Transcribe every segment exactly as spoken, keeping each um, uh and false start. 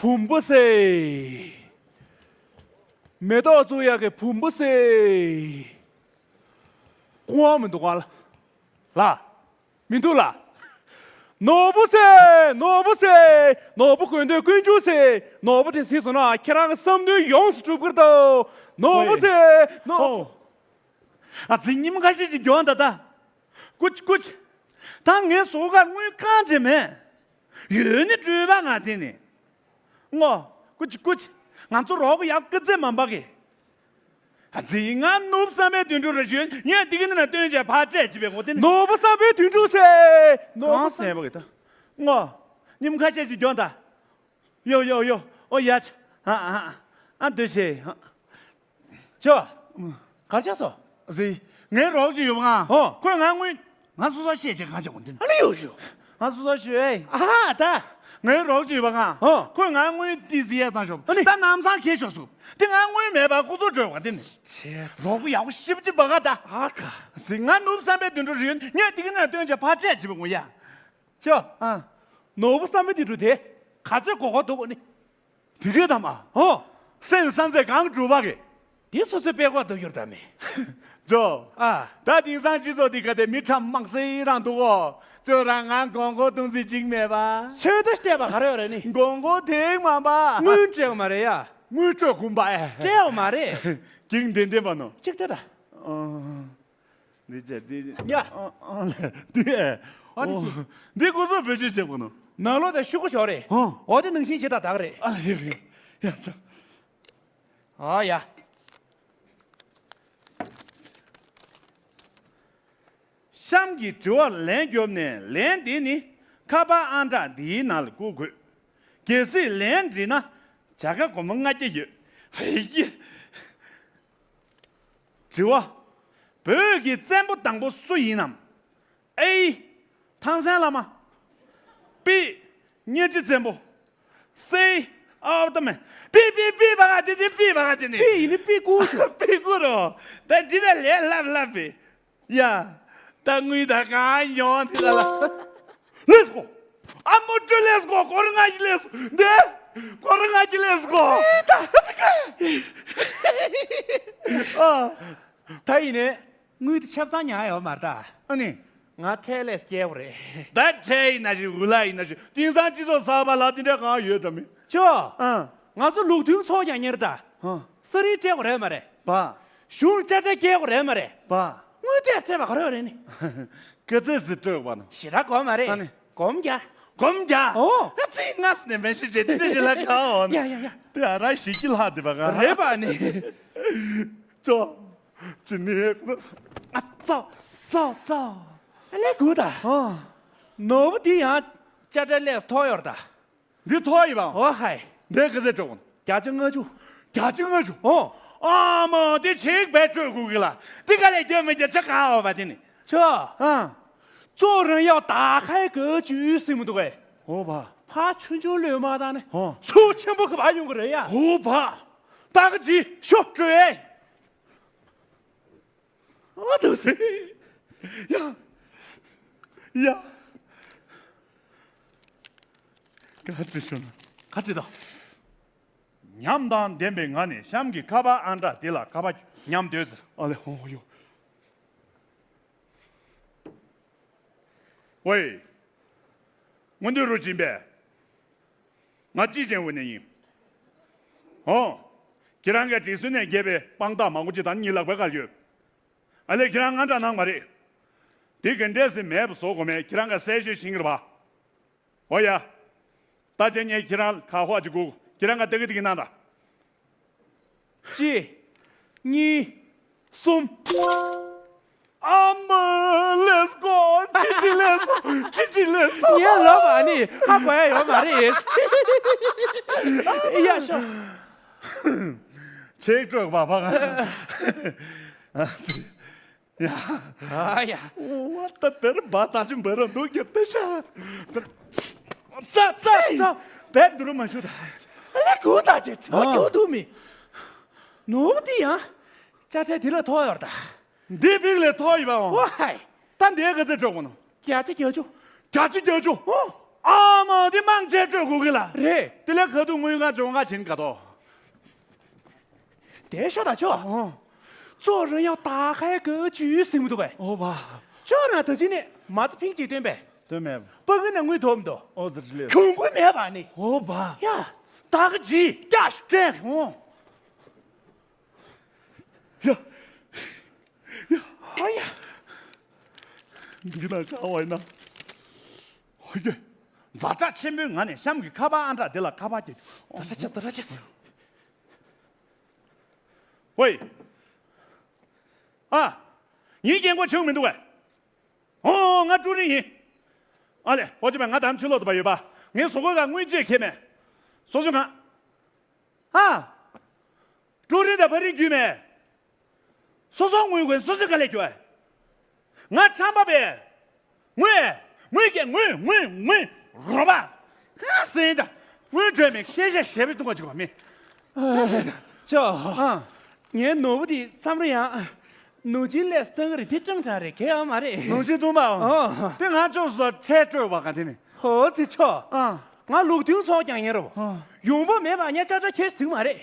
བུམ་པ་ཟེར། མེ་ཏོག་བཙུགས་ཡག་གི་བུམ་པ་ཟེར། ཁོ་མི་འདུག་ག་ལ། ལ། མི་འདུག་ལ། ནོར་བུ་ཟེར། ནོར་བུ་ཟེར། ནོར་བུ་དགོས་འདོད་ཀུན་འབྱུང་ཟེར། ནོར་བུ་དེ་གཟིགས་སོང་ན་ཁྱེད་རང་གི་བསམ་དོན་ཡོངས་སུ་འགྲུབ་ཀྱི་རེད་དོ། ནོར་བུ་ཧོꯏ། ཟེར། ནོར་བུ། ཨོ། ཨ་ཙི། ཉིན་མོ་ཁ་ཤས་ཅིག་མགྱོགས་ད་ད། ཀུ་ཅི་ཀུ་ཅི། ད་ངའི་ཟོག་ཁར་དངུལ་རྐང་གཅིག་མེད། ཡོད་ནི་སྤྲོད་པ་ང་དེ་ནི། ངོ་། ཀུ་ཅི་ཀུ་ཅི། ང་ཚོ་རོགས་ཡག་སྐུ་ཚེ་མ་འབག་གི། ཨ་ཙི། ང་ནོར་བུ་བསམ་པའི་དུད་འགྲོ་རེ་ཞུ་ཉོས་དེ་གི་ནི་ན་སྟོན་བྱས་ཕར་སྤྲད་ཅི་བས་ངོ་དེ་ནི། ནོར་བུ་བསམ་པའི་དུད་འགྲོ་ཟེར། ནོར་བུ་གང་བསམ་པ་གི་ད། ངོ་། ཉིན་མོ་ཁ་ཤས་ཅིག་མགྱོགས་ད། ཡོ་ཡོ་ཡོ། ཨོ་ཡ་ཆ། ཨ་ཨ་ཨ། ཨ་འདུ་ཤེས། ཨ། ཅོ། གར་ཆགས་སོ། ཟི། ངའི་རོགས་ཅིག་ཡོད་པ་ང་། ཨོ། ཁོས་ང་དངུལ། ང་སོ་སོ་ཤེས་བྱེད་གང་བྱེད་དགོས་འདི། ཨ་ནི་ཡོ་ཞུ། ང་སོ་སོ་ཤེས། ཨ་ད། ངའི་རོགས་ཅིག་ཡོད་པ་ང་། ཨོ། ཁོས་ང་དངུལ་ཏི་ཟི་ཡས་བཏང་ཤོག་ཨ་ནི། ད་ནམ་སང་ཁེལ་ཤོག་སུ། དེ་ང་དངུལ་མེད་པར་ཁོ་ཚོ་བྲོས་བ་དེ་ནི། ཆེ། རོགས་པ་ཡག་པོ་ཞིབ་ཅིག་བ་ག་ད། ཨ་ཁ། ཟི། ང་ནོར་བུ་བསམ་པའི་དུད་འགྲོ་རེད། ངས་དེ་གི་ནང་སྟོན་བྱས་ཕར་སྤྲད་བྱེད་པ་ངོ་ཡ། ཅོ། ཨ། ནོར་བུ་བསམ་པའི་དུད་འགྲོ་དེ་ག་ཚོད་གོ་གོ་འདུག་གོ་ནི། དེ་གས་དམ་ཨ། ཧོ། སེམས་བསམ་ཚད་གང་གྲུབ་པ་གི། དེ་སོ་སོའི་དཔེ་ཁོག་ཏུ་གྱུར་དམ་མེ། ཇོ། ཨ། ད་དེང་སང་སྤྱི་ཚོགས་འདི་ག་དེ་མི་ཁྲམ་དམག་སེ་རང་འདུག་གོ། ཅོ་རང་ང་མགོ་མགོ་གཏོང་རྩིས་གཅིག་མེད་པ། ཚོད་ལྟ་བལྟས་པ་ག་རེ་ཡོད་རེད་ནི། མགོ་མགོ་ཐེག་མ་པ། དངུལ་སྤྲད་མ་རེད་ཡ། དངུལ་སྤྲོད་གུམ་པ་ཨེ། སྤྲད་མ་རེད། གིང་ལྡན་ལྡན་པ་ནོ། གཅིག་ལྟ་ད། ཨ། འདི་བྱས་འདི། ཡ། ཨ་ཨ་ལས་འདི་ཨེ། ཨ་འདི་ཨོ། ཤི། འདི་སྐུ་གཟུགས་བེད་སྤྱོད་བྱེད་དགོས་ནོ། ནང་ལོགས་དེ་ཤུ་གུ་ཞོག་རེད། ཨོ། ཨོ་དེ་ནང་བཞིན་བྱེད་ད་དག་རེད། ཨ་ཡ་ཡ་ཡ་ཚ། ཨ་ཡ། གཤམ་གྱི་དྲི་བར་ལན་རྒྱོབ་ནས་ལན་འདི་ནི་ཁ་པར་ཨང་གྲངས་འདིའི་ནང་ལ་བསྐུར་དགོས། གལ་སྲིད་ལན་འགྲིག་ན་བྱ་དགའ་སྒོར་མོ་ལྔ་བརྒྱ་ཡོད། ཧེ་ཡེ། དྲི་བ། བོད་ཀྱི་བཙན་པོ་དང་པོ་སུ་ཡིན་ནམ། ཨེ། ཐང་སན་བླ་མ། པི། གཉའ་ཁྲི་བཙན་པོ། སེ། ཨའོ་ཏ་མེ། པི་པི་པི་བ་ག་དེ་དེ་པི་བ་ག་དེ་ནི། པི་ཡིན་ནི་པི་ཀུ་ཞུ། པི་ཀུ་རོ། ད་འདི་ད་ལས་ལབ་ལབ་པི། ཡ། ད་དངུལ་ད་གང་ཡོང་དེ་ལ་ལ། Let's go. ཨ་མོ་ཏྲི་let's go. སྒོར་ལྔ་ཞིག་let's go. འདི། སྒོར་ལྔ་ཞིག་let's go. ཨ། ད་ཡིན་ནི། དངུལ་དེ་ཆབ་གཙང་ཉར་ཡོད་མ་རེད་ད། ཨ་ནི། ང་ཁྲལ་ལས་སྐྱེལ་བ་རེད། ད་ཁྲལ་ཡིན་ན་ཞིག་འུ་ལག་ཡིན་ན་ཞིག་དེང་སང་སྤྱི་ཚོགས་གསར་པ་ལ་དེ་འདྲ་གང་ཡོད་དམ་མི། ཅོ། ཨ། ང་ཚོ་ལུགས་མཐུན་ཚོགས་ཀྱང་གཉེར་ད། ཧ། ས་རིན་སྤྲད་དགོས་རེད་མ་རེད། པ། གཞུང་ལ་དཔྱ་ཁྲལ་སྐྱེལ་དགོས་རེད་མ་རེད། པ། དངུལ་དེ་སྤྲད་པ་ག་རེ་ཡོད་རེད་ནི། ག་ཚད་ཟིག་སྤྲོད་པ་ནི། ཞེ་དྲག་དགོས་མ་རེད། ཨ་ནི། སྒོར་མོ་བརྒྱ། སྒོར་མོ་བརྒྱ། ཨོ། ཨ་ཙི་ངས་ནས་མེད་ཤི་བྱེད་དེ་དེ་ཞིག་ལ་གང་འོང་། ཡ་ཡ་ཡ། དེ་ཨ་ར་ཞིག་གི་ལྷག་དེ་པ་ག་རེད་པ་ནི། ཅོ། ཅི་ནི། ཨ་ཙོ་ཙོ་ཙོ། ཨ་ལས་དགོས་ད། ཨ། ནོར་བུ་འདི་ཡང་དཔྱ་ཁྲལ་ལས་མཐོ་ཡོད་ད། འདི་མཐོ་ཡི་བ། ཨོ་ཧའི། འདི་ག་ཚད་སྤྲོད་གོ། བརྒྱ་ཆ་ལྔ་བཅུ། བརྒྱ་ཆ་ལྔ་བཅུ། ཨོ། ཨ་མ་དེ་ཆེག་བས་སྤྲོད་དགོས་གི་ལ། འདི་ག་ལས་རྒྱབ་མི་རྒྱབ་ཆ་གང་འོ་བ་དེ་ནི། ཆོ། ཨ། ཙོ་རང་ཡག་ད་ཁའི་གོ་ཅུ་སིམ་མི་འདུག་གས། ཨོ་བ། ཕ་ཆུང་ཆུང་ལོས་མ་དང་ནི། ཨོ། སུ་ཆེན་པོ་གི་བ་ཡོང་གི་རེད་ཡ། ཨོ་བ། ད་ག་ཅི་ཤོ་སྤྲོད་ཨེ། ཨ་དུ་སེ། ཡ། ཡ། ག་ཅི་ཤོ་ན། ག་ཅི་དང་། ཉམས་དང་ལྡན་པའི་ངང་ནས་གཤམ་གྱི་ཁ་པར་ཨང་གྲངས་དེ་ལ་ཁ་པར། ཉམས་སྡོད་ཟེར། ཨ་ལེ་ཧོ་ཡོ། ཝེ། སྔོན་འདུས་རུ་སྦྱིན་པས། ང་ཅི་ཅན་འོ་ནས་ཡིན། ཨོ། ཁྱེད་རང་གིས་དྲི་སུན་ནས་རྒྱས་པའི་དཔང་རྟགས་མང་པོ་ཅིག་དང་ཉིད་ལག་པའི་ཁར་ཡོད། ཨ་ལས་ཁྱེད་རང་ང་འདྲ་སྣང་མ་རེད། དེ་ག་འདྲས་སེ་མེད་པ་བཟོ་དགོས་མེད་ཁྱེད་རང་ག་གསལ་བཤད་ཤིང་གི་རེད་པ། ཨོ་ཡ། ད་ཅན་ངས་ཁྱེད་རང་ལ་ཁ་ཧོ་ཅིག་དགོས། ཁྱེད་རང་ག་ཏི་གི་ཏི་གི་གནང་དང་། གཅིག་གཉིས། གསུམ། ཨ་མ། Let's go. ཅི་ཅི་let's go. ཅི་ཅི་let's go. ངས་ལབ་ཨ་ནི་ཧ་གོ་ཡ་ཡོད་མ་རེད། ཡ་ཤོ། ཆེག་སྤྲོད་པ་པ། ཡ། ཨ་ཡ། ཝ་ད་དེར་བ་ད་ཅི་འབར་ར་འདུག་རྒྱབ་ཏེ་ཤ། ཙ་ཙ་ཙ། བེད་འདུར་མ་ཞུ་ད། ཨ་ལེ་གུ་ད་ཅེ་ཁྲོ་ཁྱོ་འདུག་མི། ནོར་དེ་ཡང་དཔྱ་ཁྲལ་དེ་ལས་མཐོ་ཡོད་ད། འདི་བིག་ལས་མཐོ་ཡོད་པའོ། ཝ་ཧའི། ད་འདི་ག་ཚད་སྤྲོད་དགོས་ནོ། བརྒྱ་ཆ་བརྒྱད་ཅུ། བརྒྱ་ཆ་བརྒྱད་ཅུ། ཨོ། ཨ་མ་དེ་མང་ཆེ་སྤྲོད་དགོས་གི་ལ། རེད། དེ་ལས་ཁ་ཐུག་དངུལ་ཁང་ཇོ་ཁ་བྱིན་ག་དོ། དེ་ཤོ་ད་ཆོ། ཨོ། ཙོ་རང་ཡང་ད་ཁའི་གོ་ཅུས་ཟིན་མི་འདུག་པས། ཨོ་བ། ཅོ་རང་ད་ཅི་ནས་མ་ཙི་ཕིང་ཅིག་སྟོན་པས། སྟོན་མེད། པ་གི་ན་དངུལ་དོ་མི་འདུག་ཨོ་ཙི་ལེ། གྱོང་གུན་མེད་པ་ནི། ཨོ་བ། ཡ། ད་གི་ཇི། ཀྱ་ཤ། ཀྲེ་ཧོ། ཡ། ཡ། ཨ་ཡ། འདི་ན་ག་བ་ཡིན་ན། ཧོ་ཡ། ཛ་དྲག་ཆེན་པོའི་ངང་ནས་གཤམ་གྱི་ཁ་པར་ཨང་གྲངས་དེ་ལ་ཁ་པར་སྐྱེལ། ད་ལྟ་ཆ་ད་ལྟ་ཆ་ཟེར། ཝེ། ཨ། ངའི་རྒན་གོག་ཆེ་བོ་མི་འདུག་གས། ཨོ་ང་ཀྲུའུ་རིན་ཡིན། ཨ་ལེ་ཨོ་ཅི་པ་ང་དམ་ཆུ་ལོག་ཏུ་བ་ཡོད་པ། ངའི་བཟོ་ཁོས་ཀ་དངུལ་ཅེས་ཁྱེར་མེད། སོ་སོ་ང་། ཨ། ཀྲུའུ་རིན་དང་བ་རིན་རྒྱུས་མེད། སོ་སོ་དངུལ་དགོས་སོ་སོས་ག་ལས་རྒྱུ། ང་ཁྲམ་པ་པས། ངུས། ངུས་ཀྱི་ངུས་ངུས་ངུས། རོ་པ། ཁ་སེང་ད། དངུལ་སྤྲོད་མེད་ཤེས་བྱ་ཞེ་པོ་གཏོང་ག་བཅུག་པ་མེད། ཅོ། ཨ། ངའི་ནོར་བུ་དེ་མཚམས་རེ་ཡང་། ནུ་ཅིན་ལས་སྟོན་གི་རེད་དེ་སྤྲང་དྲགས་རེད་གལ་ཡང་མ་རེད། ནུ་ཅིན་སྟོན་པའོ། ཨོ། དེ་ང་ཅོག་སོ་ཁྲལ་སྤྲོད་པ་ག་དེ་ནི། ཧོ་ཙི་ཆོ། ཨ། ང་ལུག་ཐུན་ཚོགས་ཀྱང་ཡིན་རོ། ཨ། ཡོང་པོ་མེད་པ་ཉ་ཅག་ཅག་ཁྱེར་ཟིག་མ་རེད།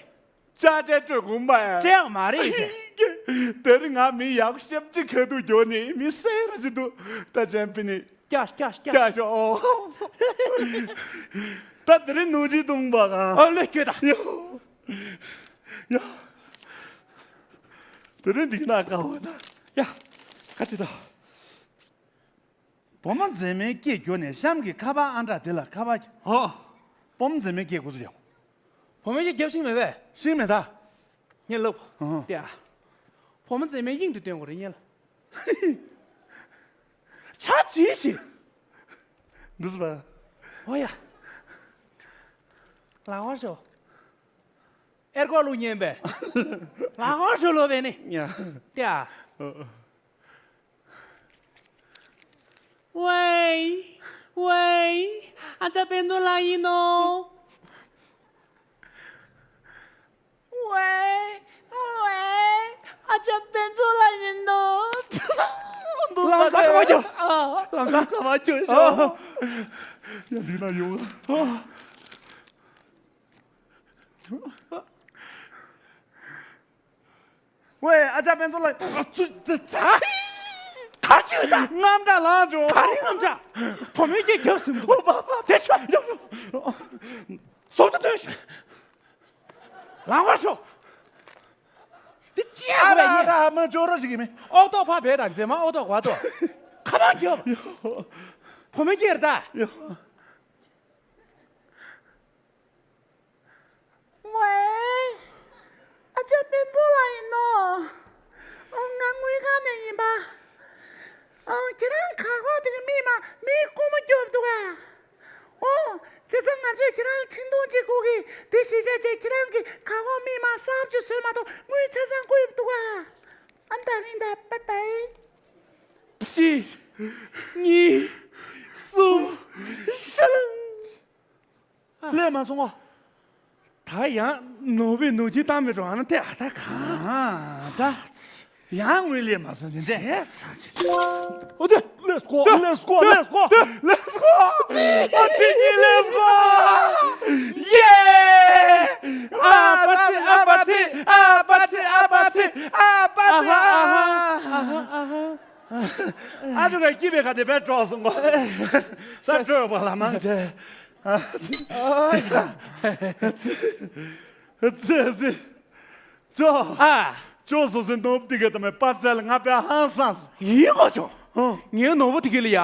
ཅག་ཅག་སྤྲོད་དགོངས་པ་ཡ། སྤྲད་ཡང་མ་རེད་ཟེར། དེ་རིང་ང་མི་ཡག་ཤེས་ཅིག་ཁ་ཐུག་རྒྱོ་ནི་མི་སེར་ཅིག་འདུག་ད་ཅན་པི་ནི། སྐྱ་སྐྱ་སྐྱ། སྐྱ་ཤོག་ད་དེ་རིང་ནུ་ཅིན་སྟོན་པ་ག་ཨ་ལེ་ཁྱོད་ད། ཡོ། ཡོ། དེ་རིང་འདི་ན་དཀའ་བ་ན། ཡ། ཁ་ཅིག་ད། བུ་མོ་མཛེས་མའི་སྐད་བསྒྱུར་ནས་གཤམ་གྱི་ཁ་པར་ཨང་གྲངས་དེ་ལ་ཁ་པར། ཨོ། བུ་མོ་མཛེས་མའི་སྐད་གོ་ཚོད་ཡོང་། བུ་མོ་སྐད་རྒྱབ་ཤིང་མེད་པས། ཤིང་མེད་ད། ངས་ལབ། ཨོ། དེ་ཨ། བུ་མོ་མཛེས་མའི་དབྱིངས་དུ་སྟོན་དགོས་རེད་ངས་ལ། ཆ་ཅི་ཞིག་འདི་སུ་ལ། ཨོ་ཡ། ལག་པར་ཤོག་ཨེར་ཀོ་ལུག་ཉན་པས། ལག་པར་ཤོག་ལོ་བས་ནི། ཡ། དེ་ཨ། ཨོ། ཝེ། ཝེ། ཨ་ཅག་དཔལ་འཛོམས་ལགས་ཡིན་ནོ། ཝེ། ཝེ། ཨ་ཅག་དཔལ་འཛོམས་ལགས་ཡིན་ནོ། ལམ་སང་ཁ་མ་རྒྱོབ། ཨ། ལམ་སང་ཁ་མ་རྒྱོབ་ཤོག་ཡ་འདི་ན་ཡོང་། ཨ། ཝེ་ཨ་ཅག་དཔལ་འཛོམས་ལགས། ཨ་ཙི་ཙི་ཙི། ག་ཅི་ཡོད་ད། རྔམ་སྐྲག་ལངས་བྱུང་། ག་རེ་རྔམ་སྐྲག་བུ་མོའི་སྐད་རྒྱབ་ཟིན་འདུག་དེ་ཤོད། སོབ་ཏུ་སྟོན་ཤིག་ལང་བར་ཤོག་དེ་ཅི་ཡ་ཨ་ར་ཨ་ར་ཨ་མ་ཅོ་རོ་ཞིག་གི་མི། ཨོག་ཏོག་ཕ་བས་དང་མཛེས་མ་ཨོག་ཏོག་བ་ཏོ། ཁ་པར་རྒྱོབ། བུ་མོའི་སྐད་རེད་ད། ཝེ། ཨ་ཅག་དཔལ་འཛོམས་ལགས་ཡིན་ནོ། ཨོ་ང་དངུལ་ཁང་ནས་ཡིན་པ། ཨོ་ཁྱེད་རང་ག་གོ་དེ་གི་མི་མ་མི་རྐུ་མ་རྒྱོབ་འདུག་ཨ། ཨོ་བྱས་ཙང་ང་ཚོས་ཁྱེད་རང་འཕྲིན་ཐུང་གཅིག་བསྐུར་གི་དེ་གཞིར་བཞག་བྱས་ཁྱེད་རང་གི་ག་གོ་མི་མ་གསར་བཅོས་བཟོས་མ་གཏོགས་དངུལ་ཆ་ཚང་བསྐུར་འདུག་ཨ། ཨ་ད་ཡིན་ད་པའི་པའི། གཅིག་གཉིས། གསུམ། ཧྲ་ལང་། སླེབས་མ་སོང་ཨ། ད་ཡང་ནོར་བུས་ནོར་གྱིས་བཏང་མི་འགྲོ་ཨ་ན་དེ་ཨ་ད་ག་ཨ་ད། ཡང་དངུལ་སླེབས་མ་སོང་དེ་འདྲས། བྱས་ཚར་ཅིག་ཨོ་དེ། Let's go, let's go, let's go, let's go. ཨ་ཅི་ནི་let's go. Yeah. ཨ་པ་ཙི་ཨ་པ་ཙི་ཨ་པ་ཙི་ཨ་པ་ཙི་ཨ་པ་ཙི་ཨ་ཧ་ཨ་ཧ། ཨ་ཧ་ཨ་ཧ། ཨ་ཅོ་ག་སྐྱིད་པའི་ཁ་དེ་བས་སྤྲོ་སོང་གོ་ད་སྤྲོ་བ་ལ་མང་ཆེ། ཨ་ཙི་ཨ་ཙི་ཨ་ཙི། ཅོ། ཨ། ཅོ་སོ་སོའི་ནོར་བུ་དེ་ག་དམ་པ་ཙལ་ང་པའི་ཧང་སངས། ཡིན་གོ་ཅོ། ཧོ། ངའི་ནོར་བུ་དེ་ག་ལ་ཡ་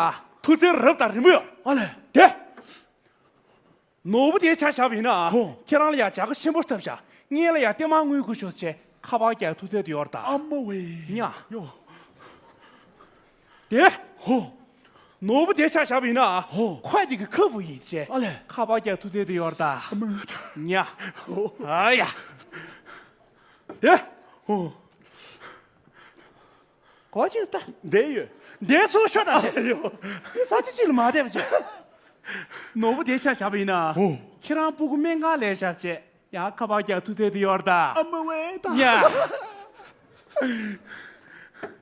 ཐུགས་བརྩེ་རབ་དང་རིང་པོ་ཡོད། ཨ་ལེ། དེ། ནོར་བུ་དེའི་ཆ་བཞག་པ་ཡིན་ན། ཧོ། ཁྱེད་རང་ལ་ཡ་བྱ་དགའ་ཆེན་པོ་ཐོབ་ཤག་ངེད་ལ་ཡ་ལྟད་མོ་དངུལ་ཁུག་ཤོག་ཅེས་ཁ་པར་རྒྱག་ཐུགས་བརྩེ་དུ་ཡོད་ད། ཨ་མ་ཝེ། ཉ། ཡོ། དེ། ཧོ། ནོར་བུ་དེ་ཆ་བཞག་པ་ཡིན་ན། ཧོ། ཁོས་དེ་གི་ཁ་ཕུ་ཡིན་ཅེས། ཨ་ལེ། ཁ་པར་རྒྱག་ཐུགས་བརྩེ་དུ་ཡོད་ད། ཨ་མ་ཝེ། ཉ། ཧོ། ཨ་ཡ། དེ། ཧོ། གོ་ཅིག་ལྟ། འདས་ཡོད། འདས་ཚུལ་ཤོད་དང་བྱས། ཡོ། ས་ཆ་གཅིག་ལ་མ་བསྡད་པ་བྱས། ནོར་བུ་དེ་ཆ་བཞག་པ་ཡིན་ན། ཧོ། ཁྱེད་རང་སྤུ་གུ་སྨན་ཁང་ལས་བཞག་བྱས། ཡང་ཁ་པར་རྒྱག་ཐུགས་བརྩེ་དུ་ཡོད་ད། ཨ་མ་ཝེ་ད། ཡ།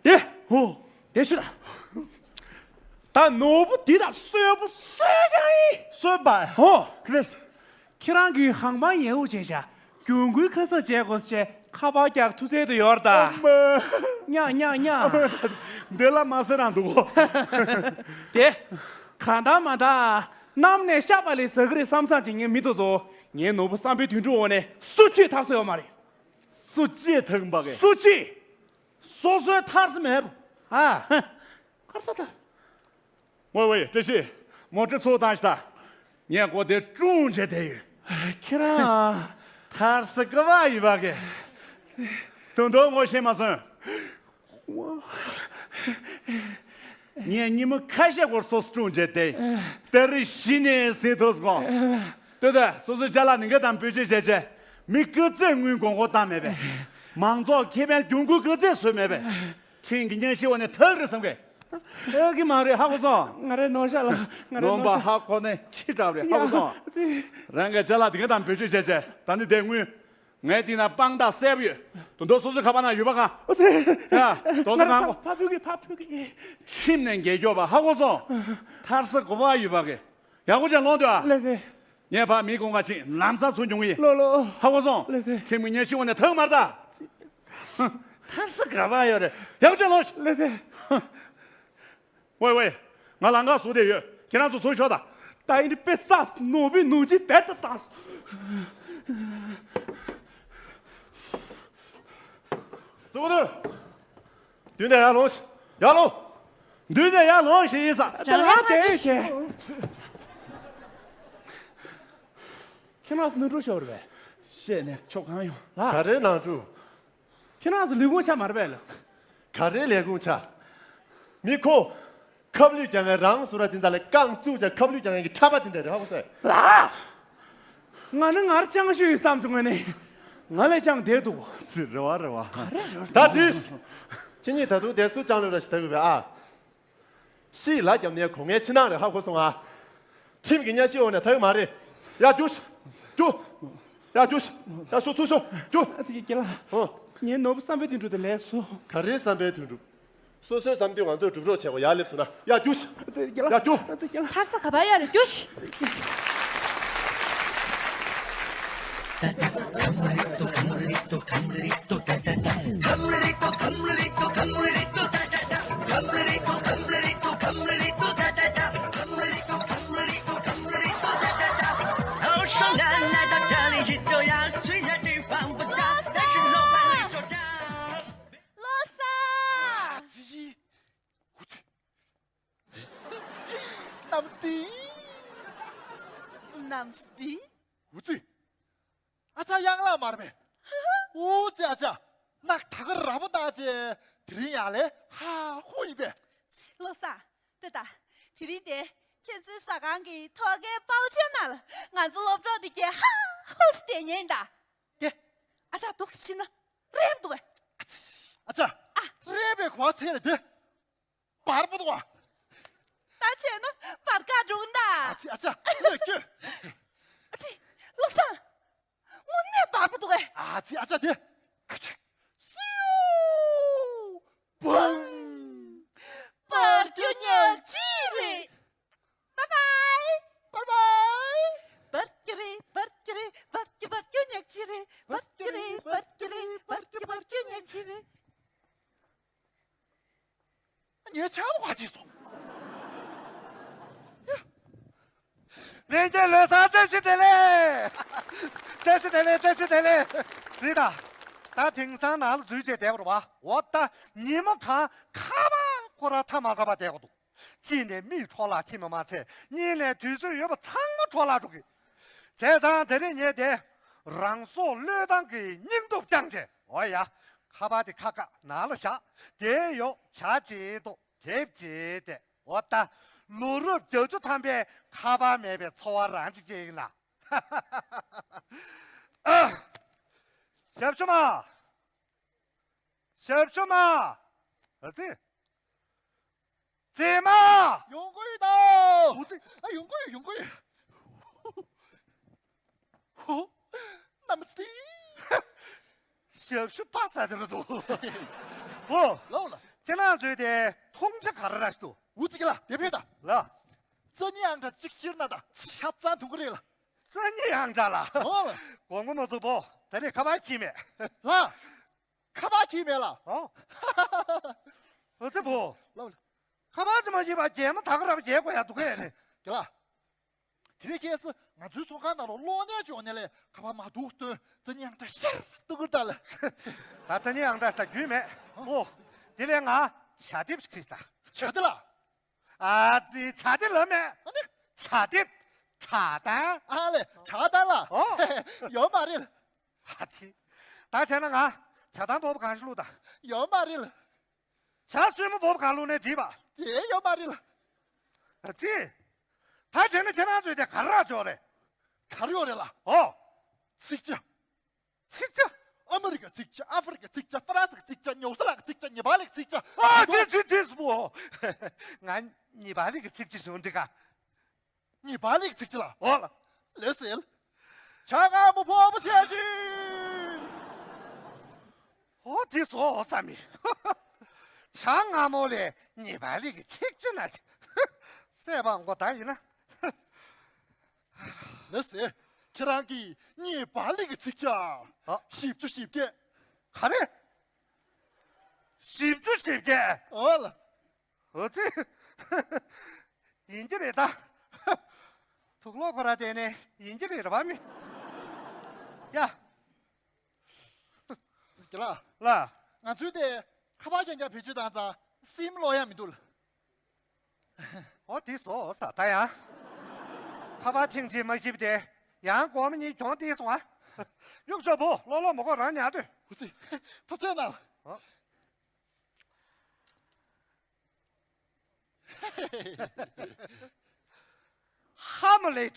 དེ། ཧོ། དེ་ཤོད་དང་། ད་ནོར་བུ་འདི་དང་གསོན་པོ་གསོད་ཀྱང་ཡིན། གསོན་པ། ཧོ། ལེས། ཁྱེད་རང་གིས་ཧང་པང་ཡེ་འུ་བྱས་ཤག་རྒྱུན་མཁོའི་ཁ་གསབ་བྱེད་དགོས་ཟེར་ཁ་པར་རྒྱག་ཐུག་ཚད་དུ་ཡོད་རེད་ད། ཨ་མ། ཉག་ཉག་ཉག་འདི་ལ་མ་ཟེར་རང་འདུག་གོ། དེ། གང་ལྟར་མ་ད། གནམ་ནས་ཤག་པ་ལས་ཟ་གི་རེད་བསམ་བསམ་བྱེད་མཁན་མི་འདུག་ཟོ། ངའི་ནོར་བུ་བསམ་འཕེལ་དོན་གྲུབ་འོག་ནས་སུ་གཅིག་ཐར་ས་ཡོད་མ་རེད། སུ་གཅིག་ཐར་གི་མ་གི། སུ་གཅིག་སོ་སོའི་ཐར་ས་མེད་པ། ཨ། ཧ། ཁར་ས་ད། ཝེ་ཝེ། བཀྲ་ཤིས། མོ་ཊ་ཚུར་བཏང་ཤི་ད། ངས་སྒོ་དེ་ཀྲུང་བྱས་བསྡད་ཡོད། ཁྱེད་རང་། ཐར་ས་ག་བ་ཡོད་པ་གི། དོན་དོན་ངོ་ཤེས་མ་སོང་། ངས་ཉི་མ་ཁ་ཤས་སྐོར་སོ་སོ་ཀྲུང་བྱས་བསྡད་ཡོད། ད་རེས་གཞི་ནས་ཟིན་ཐུབ་སོང་། ལྟོས་དང་། སོ་སོའི་ཅ་ལག་ནི་འགའ་དང་བེད་སྤྱོད་བྱས་བྱས། མི་ག་ཚད་དངུལ་དགོས་མཁོ་བཏང་མེད་པས། མང་ཚོགས་ཁེ་ཕན་རྒྱུན་མཁོའི་ག་ཚད་བཟོས་མེད་པས། ཁྱེད་ཀྱི་གཉའ་ཤིང་འོག་ནས་ཐར་གི་རེད་བསམ་གི། ཐར་གི་མ་རེད། ཧ་གོ་སོང་། ང་རེ་ནོར་ཤག་ལ། ང་རེ་ནོར་ཤག་ནོར་བ་ཧ་གོ་ནས་ཁྱི་འདྲ་བ་རེད། ཧ་གོ་སོང་། ཡ། རང་གི་ཅ་ལག་དེ་ག་དང་བེད་སྤྱོད་བྱས་བྱས། ད་ནི་དེ་དངུལ། ངའི་སྟེང་ན་དཔང་རྟགས་གསལ་པོ་ཡོད། དོན་དུ་སོ་སོའི་ཁ་པར་ནང་ཡོད་པ་གང་། ཨོ་ཙི། ཡ། དོ་ཚོ་ང་ནང་གོ། ཕ་ཕུལ་གི། ཕ་ཕུལ་གི། ཁྱིམ་ནས་འགྱེལ་སྐྱོ་བ་ཧ་གོ་སོང་། ཐར་ས་ག་བ་ཡོད་པ་གི། ཡག་པོ་བྱས་ལོངས་སྡོད་ཨ། ལགས་སེ། ངས་ཕར་མི་དགོང་ཁ་ཅིག་ལམ་སང་ཚུར་འབྱུང་གི་ཡིན། ལོ་ལོ། ཧ་གོ་སོང་། ལགས་སེ། ཁྱིམ་གྱི་གཉའ་ཤིང་འོག་ནས་ཐར་མ་རེད་ད། ཐར་ས་ག་བ་ཡོད་རེད། ཡག་པོ་བྱས་ལོངས་ཤིག། ལགས་སེ། ཝེ་ཝེ། ང་ལམ་ཁ་ཟུར་བསྡད་ཡོད། ཁྱེད་རང་ཚོ་ཚུར་ཤོག་ད། ད་ཡིན་དཔེ་ས་ནོར་བུའི་ནོར་གྱིས་རྦད་དེ་བཏང་། ཙི་གུ་དུ། མདུན་ནས་ཡར་ལོངས་ཤིག། ཡར་ལོངས། མདུན་ནས་ཡར་ལོངས་ཤིག་ཡིན་ས། ད་ང་དེ་བྱས། ཁྱེད་རང་ཚོ་ནང་འགྲོ་ཤོར་བས། བཤད་ནས་ཆོ་གང་ཡོང་། ལ། ག་རེ་ནང་འགྲོ། ཁྱེད་རང་ཚོ་ལས་ཁུངས་ཆ་མ་རེད་པས་ལ། ག་རེ་ལས་ཁུངས་ཆ། མི་ཁོ། ཁབ་ལུད་རྒྱག་མཁན་རང་བཟོ་འདྲ་དེ་འདྲ་ལ་རྐང་བཙུགས་བྱས་ཁབ་ལུད་རྒྱག་མཁན་གྱི་ཁྲ་པ་དེ་འདྲ་རེད། ཧ་གོ་སོང་། ལ། ང་ནི་ངར་ཅང་ཤོས་ཡོད་བསམ་བྱུང་ངས་ནི། ང་ལས་ཀྱང་བདེ་འདུག་ཟེར་རེ་བ་རེ་བ། ག་རེ་རེད། ད་དུས། ཁྱེད་གཉིས་ད་དུང་དེ་སུ་ཅང་ལོས་ར་ཞིག་ད་གི་བས་ཨ། ཤི་ལ་རྒྱབ་ནས་གོ་ངའི་ཕྱི་ནང་རེ་ཧ་གོ་སོང་ཨ། ཁྲིམས་ཀྱི་གཉའ་ཤིང་འོག་ནས་ཐར་གི་མ་རེད། ཡ་རྒྱུགས་ཤིག། རྒྱུགས། ཡ་རྒྱུགས་ཤིག། ཡ་ཤོག་ཚུར་ཤོག། རྒྱུགས། ཨ་ཙི་རྒན་ལགས། ཨོ། ངའི་ནོར་བུ་བསམ་འཕེལ་དོན་གྲུབ་དེ་ལས་སོ། ག་རེ་བསམ་འཕེལ་དོན་གྲུབ། སོ་སོའི་བསམ་དོན་ང་ཚོས་སྒྲུབ་རོགས་བྱེད་དགོས། ཡར་སླེབས་སོང་ན། ཡ་རྒྱུགས་ཤིག། ཨ་ཙི་རྒན་ལགས། ཡ་རྒྱུགས། ཨ་ཙི་རྒན་ལགས། ཐར་ས་ག་པར་ཡོད་རེད། རྒྱུགས་ཤིག། བློ་བཟང་། ཨ་ཙི། ཧུ་ཙི། ནམ་སྟི། ནམ་སྟི། ཧུ་ཙི། ཨ་ཅག་གཡང་ལགས་མ་རེད་པས། ཨོ་ཙི། ཨ་ཅག་ནག་ད་ག་ར་པོ་ད་ཅེ། དེ་རིང་ཡང་ལས་ཧ་ཧུ་ཡིན་པས། བློ་བཟང་། ལྟོས་དང་། དེ་རིང་དེ་ཁྱེད་ཚོའི་ཟ་ཁང་གི་ཐོག་ཁའི་པའོ་ཆེན་ནང་ལ་ང་ཚོ་སློབ་གྲོགས་དེ་གས་ཧ་ཧུ་སི་དེ་ཉན་ད། དེ། ཨ་ཅག་འདུག་སེ་ཕྱིན་ན་རེབ་འདུག་གས། ཨ་ཅག་ཨ། རེབ་པའི་གོ་བ་ཚེ་རེད་དེ། བར་པོ་འདུག་བ། ད་བྱས་ན་བར་ཁ་འགྲོ་གི་ད། ཨ་ཙི། ཨ་ཅག་ལོས་སྐྱོ། ཨ་ཙི། བློ་བཟང་། དངོས་གནས་བར་པོ་འདུག་གས། ཨ་ཙི། ཨ་ཅག་དེ། ཁ་ཆེ། སིའུ། བང་། བར་སྐྱོ་ཉག་གཅིག་རེད། Bye bye. Bye bye. བར་སྐྱོ་རེད། བར་སྐྱོ་རེད། བར་སྐྱོ་བར་སྐྱོ་ཉག་གཅིག་རེད། བར་སྐྱོ་རེད། བར་སྐྱོ་རེད། བར་སྐྱོ་བར་སྐྱོ་ཉག་གཅིག་རེད། ངའི་ཆང་བ་ཅིག་སོང་། ལྷན་རྒྱས་ལོ་གསར་བཀྲ་ཤིས་བདེ་ལེགས། བཀྲ་ཤིས་བདེ་ལེགས། བཀྲ་ཤིས་བདེ་ལེགས། གཟིགས་དང་། ད་དེང་སང་ནང་ལ་འཛུལ་བྱས་བསྡད་པ་རེད་པ། འོ་ད་ཉིན་མོ་གང་ཁ་པར་ཁོ་རང་ཐག་མ་ཚང་བར་བསྡད་དགོས་འདུག་གཅིག་ནས་མིག་འཕྲོ་བརླག་ཕྱིན་པ་མ་ཚད། གཉིས་ནས་དུས་ཚོད་ཡོད་པ་ཚང་མ་འཕྲོ་བརླག་འགྲོ་གི། བྱས་ཙང་དེ་རིང་ངས་དེ་རང་སྲོག་བློས་བཏང་གི་སྙིང་སྟོབས་བཅངས་བྱས། འོ་ཡ། ཁ་པར་དེ་ཁ་བཀག་ནང་ལ་བཞག་དེ་ཡོག་བྱ་བྱེད་དོ། དེབ་ཅེས་ཏེ། འོ་ད། ལོ་རབས་བརྒྱད་ཅུ་ཐམ་པའི་ཁ་པར་མེད་པའི་ཚོར་བ་རང་ཅིག་སྐྱེས་ཡིན་ལ། ཞབས་ཞུ་མ། ཞབས་ཞུ་མ། ཨ་ཙི། རྩེད་མ། ཡོང་གི་ཡོད་ད། ཨོ་ཙི། ཨ། ཡོང་གི་ཡོད། ཡོང་གི་ཡོད། ཧོ། ནམ་སྟེ། ཞབས་ཞུ་པ་ས་དེ་རུ་འདུག་ཨོ། ལའོ་ལ། ཁྱེད་རང་ཚོའི་དེ་མཐོང་ཆ་ག་རེ་ར་ཞིག་འདུག་འུ་ཙི་གི་ལ་དེ་ཕེ་ད། ལ། རྩ་ཉི་ཨང་གྲངས་གཅིག་ཤེར་ན་ད་ཆ་ཚང་ཐུང་གི་རེད་ལ། རྩ་ཉི་ཨང་གྲངས་ལ། ཨོ་ལ། དགོང་མོ་མ་ཚོ་པོ་ད་རེས་ཁ་པར་ཁྱི་མེད། ལ། ཁ་པར་ཁྱི་མེད་ལ། ཨོ། འུ་ཙི་པོ། ལ་ལ། ཁ་པར་ཅི་མ་ཁྱི་པ་རྒྱལ་མོ་ད་ག་ར་པ་རྒྱལ་དགོས་ཡ་འདུག་གས་རེད། གི་ལ། དེ་རིང་ཁྱེད་ཚོ་ང་ཚོའི་ཚོང་ཁང་ནང་ལ་གློག་བརྙན་བྱུང་ནས་ལས་ཁ་པར་མ་འདུག་སྟོན་རྩ་ཉི་ཨང་གྲངས་ཤར་གཏོང་གི་ད་ལ། ད་རྩ་ཉི་ཨང་གྲངས་ད་རྒྱུས་མེད། ཨོ། དེ་ལས་ང་ཇ་དེབ་ཅིག་ཁྱེར་ད། ཇ་དེ་ལ། ཨ་ཙི་ཇ་དེ་ལ་མེད། ཨ་ནི། ཇ་དེབ། ཇ་དང་། ཨ་ལེ་ཇ་དང་ལ། ཨོ། ཡོད་མ་རེད། ཨ་ཙི། ད་བྱས་ན་ང་ཇ་དང་སྤོབས་པ་གང་ཞིག་བླུགས་ད། ཡོད་མ་རེད། ཇ་སྲུ་མོ་སྤོབས་པ་གང་བླུགས་ནས་བྲིས་པ། དེ་ཡོད་མ་རེད། ཨ་ཙི། ད་བྱས་ན་ཁྱེད་རང་ཚོས་དེ་ག་རེ་རག་ཆོག་རེད། ག་རེ་ཡོད་རེད་ལ། ཨོ། ཚིག་ཇ། ཚིག་ཇ། ཨ་མི་རི་ཀ་ཚིག་ཇ། ཨ་ཧྥེ་རི་ཀ་ཚིག་ཇ། ཧྥ་རན་སི་ཀ་ཚིག་ཇ། ཉོ་སི་ལ་ཀ་ཚིག་ཇ། ཉི་པ་ལི་ཀ་ཚིག་ཇ། ཨ་ཇི་ཇི་ཇི་སུ་པོ། ང་ཉི་པ་ལི་ཀ་ཚིག་ཇ་བྱུང་འདི་ག་ཉི་པ་ལི་ཀ་ཚིག་ཇ་ལ། ཨོ་ལ། ལེ་སེལ། ཇ་མངར་མོ་ཕོར་པ་བྱས་ཅི། ཨོ་དེ་སོ་ཨོ་ས་མི། ཇ་མངར་མོ་ལས་ཉི་པ་ལི་ཀ་ཚིག་ཇ་ན་ཅི། སེ་བ་མགོ་ད་ཡིན་ན། ལགས་སེ། ཁྱེད་རང་གིས་ཉི་པ་ལི་ཀ་ཚིག་ཇ། ཨ། བཞི་བཅུ་ཞེ་བརྒྱད། ག་རེ། བཞི་བཅུ་ཞེ་བརྒྱད། ཨོ་ལ། ཨོ་ཙི། ཡིན་གྱི་རེད་ད། དུག་ལོག་ཁོ་ར་བལྟས་ནས་ཡིན་གྱི་རེད་ར་བ་མི། ཡ། རྒན་ལགས། ལགས། ང་ཚོའི་དེ་ཁ་པར་རྐྱང་རྐྱང་བེད་སྤྱོད་བཏང་ཙང་སིམ་ལོག་ཡ་མི་འདུག་ལ། ཨོ་དེ་བཟོ་ས་ད་ཡང་། ཁ་པར་ཐེངས་གཅིག་མ་ཤེས་དེ་ཡང་སྒོར་མོ་གཉིས་གྱོང་སྟེར་སོང་ཨ། གཡུག་ཞོག་བུ་ལོ་ལོ་མོ་ཁོ་རང་ཉར་དུས། ཧུ་སི། ཐུགས་རྗེ་གནང་། ཨོ། ཧ་མ་ལེད་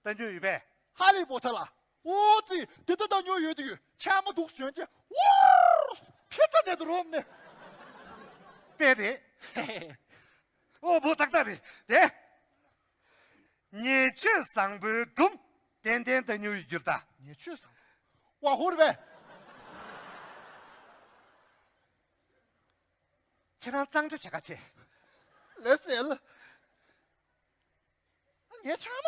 ལྟ་མྱོང་ཡོད་པས། ཧ་ལི་པོ་ཐར་ལ། ཨོ་ཙི། དེ་ལྟ་ལྟ་མྱོང་ཡོད་དུས་ཆ་མ་འདུག་ཞོན་ཅེ། ཝར། ཕེ་ཏྲ་ནེ་དུ་རོམ་ནེ། དཔེ་རེད། ཨོ་བོ་ཏག་ཏག་རེད་དེ། ཉེས་སྤྱོད་བཟང་པོའི་སྒྲུང་ཏན་ཏན་ལྟ་མྱོང་ཡོད་རྒྱུར་ད། ཉེས་སྤྱོད་བཟང་། ཝ་ཧོར་བས། ཁྱེད་རང་གཙང་སྦྲ་བྱེད་ག་དེ། ལེ་སེལ། ངའི་ཆང་མ།